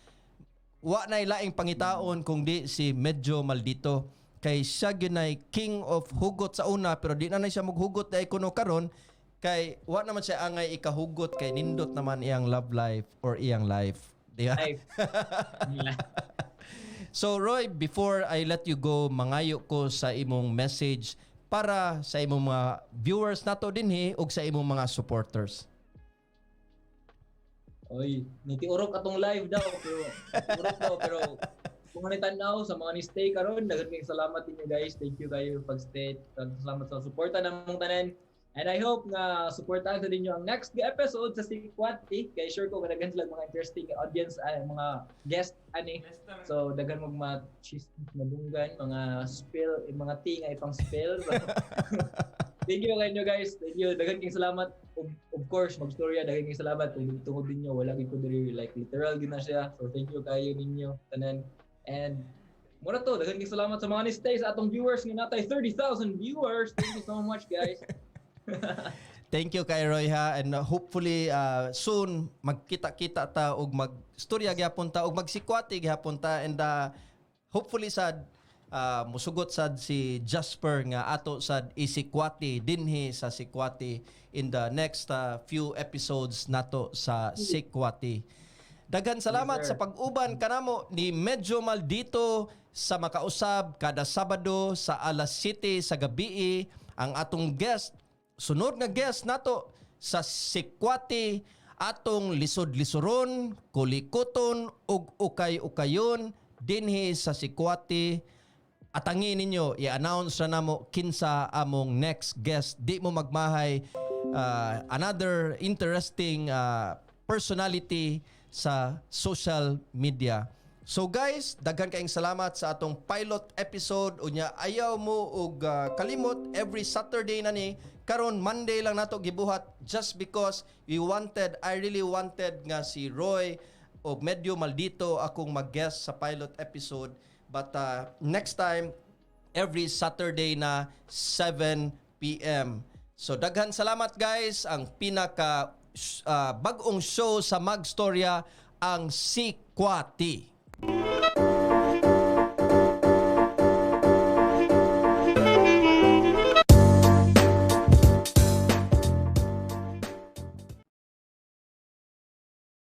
Speaker 2: wa na laing pangitaon kung di si Medyo Maldito kay siya gyud king of hugot sa una, pero di na na siya maghugot dahil kuno karon kay wa naman siya angay ikahugot kay nindot naman iyang love life or iyang life, di ba?
Speaker 1: Life.
Speaker 2: So Roy, before I let you go, mangayo ko sa imong message para sa imong mga viewers nato dinhi ug sa imong mga supporters.
Speaker 1: Oy, nitiurok atong live daw pero nitiurok daw, pero kung ano tanaw sa mga ni stay karon, daghan kayong salamat ninyo, guys. Thank you kayo pag-stay. Salamat sa suporta namong tanan. And I hope nga suportahan sa ninyo ang next episode sa Sikwati kay sure ko daghan sila mga interesting audience ay mga guest ani. So daghan mag mga chismis madunggan, mga spill, eh, mga tea nga ipang spill. So, thank you kayo, guys. Thank you. Daghan kayong salamat. Of course, magstorya, daghan kayong salamat. Tungod tungod ninyo, wala gyud ko diri, like literal gyud na siya. So thank you kayo ninyo tanan. And mura to, daghan kayong salamat sa mga ni-stay, sa atong viewers nga natay 30,000 viewers. Thank you so much, guys.
Speaker 2: Thank you kay Roy ha, and hopefully soon magkita-kita ta og magstorya gyapon ta og magsikwati gyapon ta, and hopefully sad musugot sad si Jasper nga ato sad isikwati dinhi sa Sikwati in the next few episodes nato sa Sikwati. Daghan salamat
Speaker 1: Yes, sir.
Speaker 2: sa pag-uban kanamo ni Medyo Maldito sa Makausab kada Sabado sa alas 7 sa gabi. Ang atong guest, sunod nga guest nato sa Sikwati, atong lisod-lisuron, kulikuton ug ukay-ukayon dinhi sa Sikwati. Atangi ninyo, i-announce na namo kinsa among next guest. Di mo magmahay, another interesting personality sa social media. So guys, daghan kaayong salamat sa atong pilot episode. Unya ayaw mo og kalimot, every Saturday na ni. Karon Monday lang nato gibuhat just because we wanted, I really wanted nga si Roy o Medyo Maldito akong mag-guest sa pilot episode. But next time, every Saturday na 7 p.m. So daghan salamat, guys, ang pinaka bag-ong show sa Magstorya, ang Sikwati.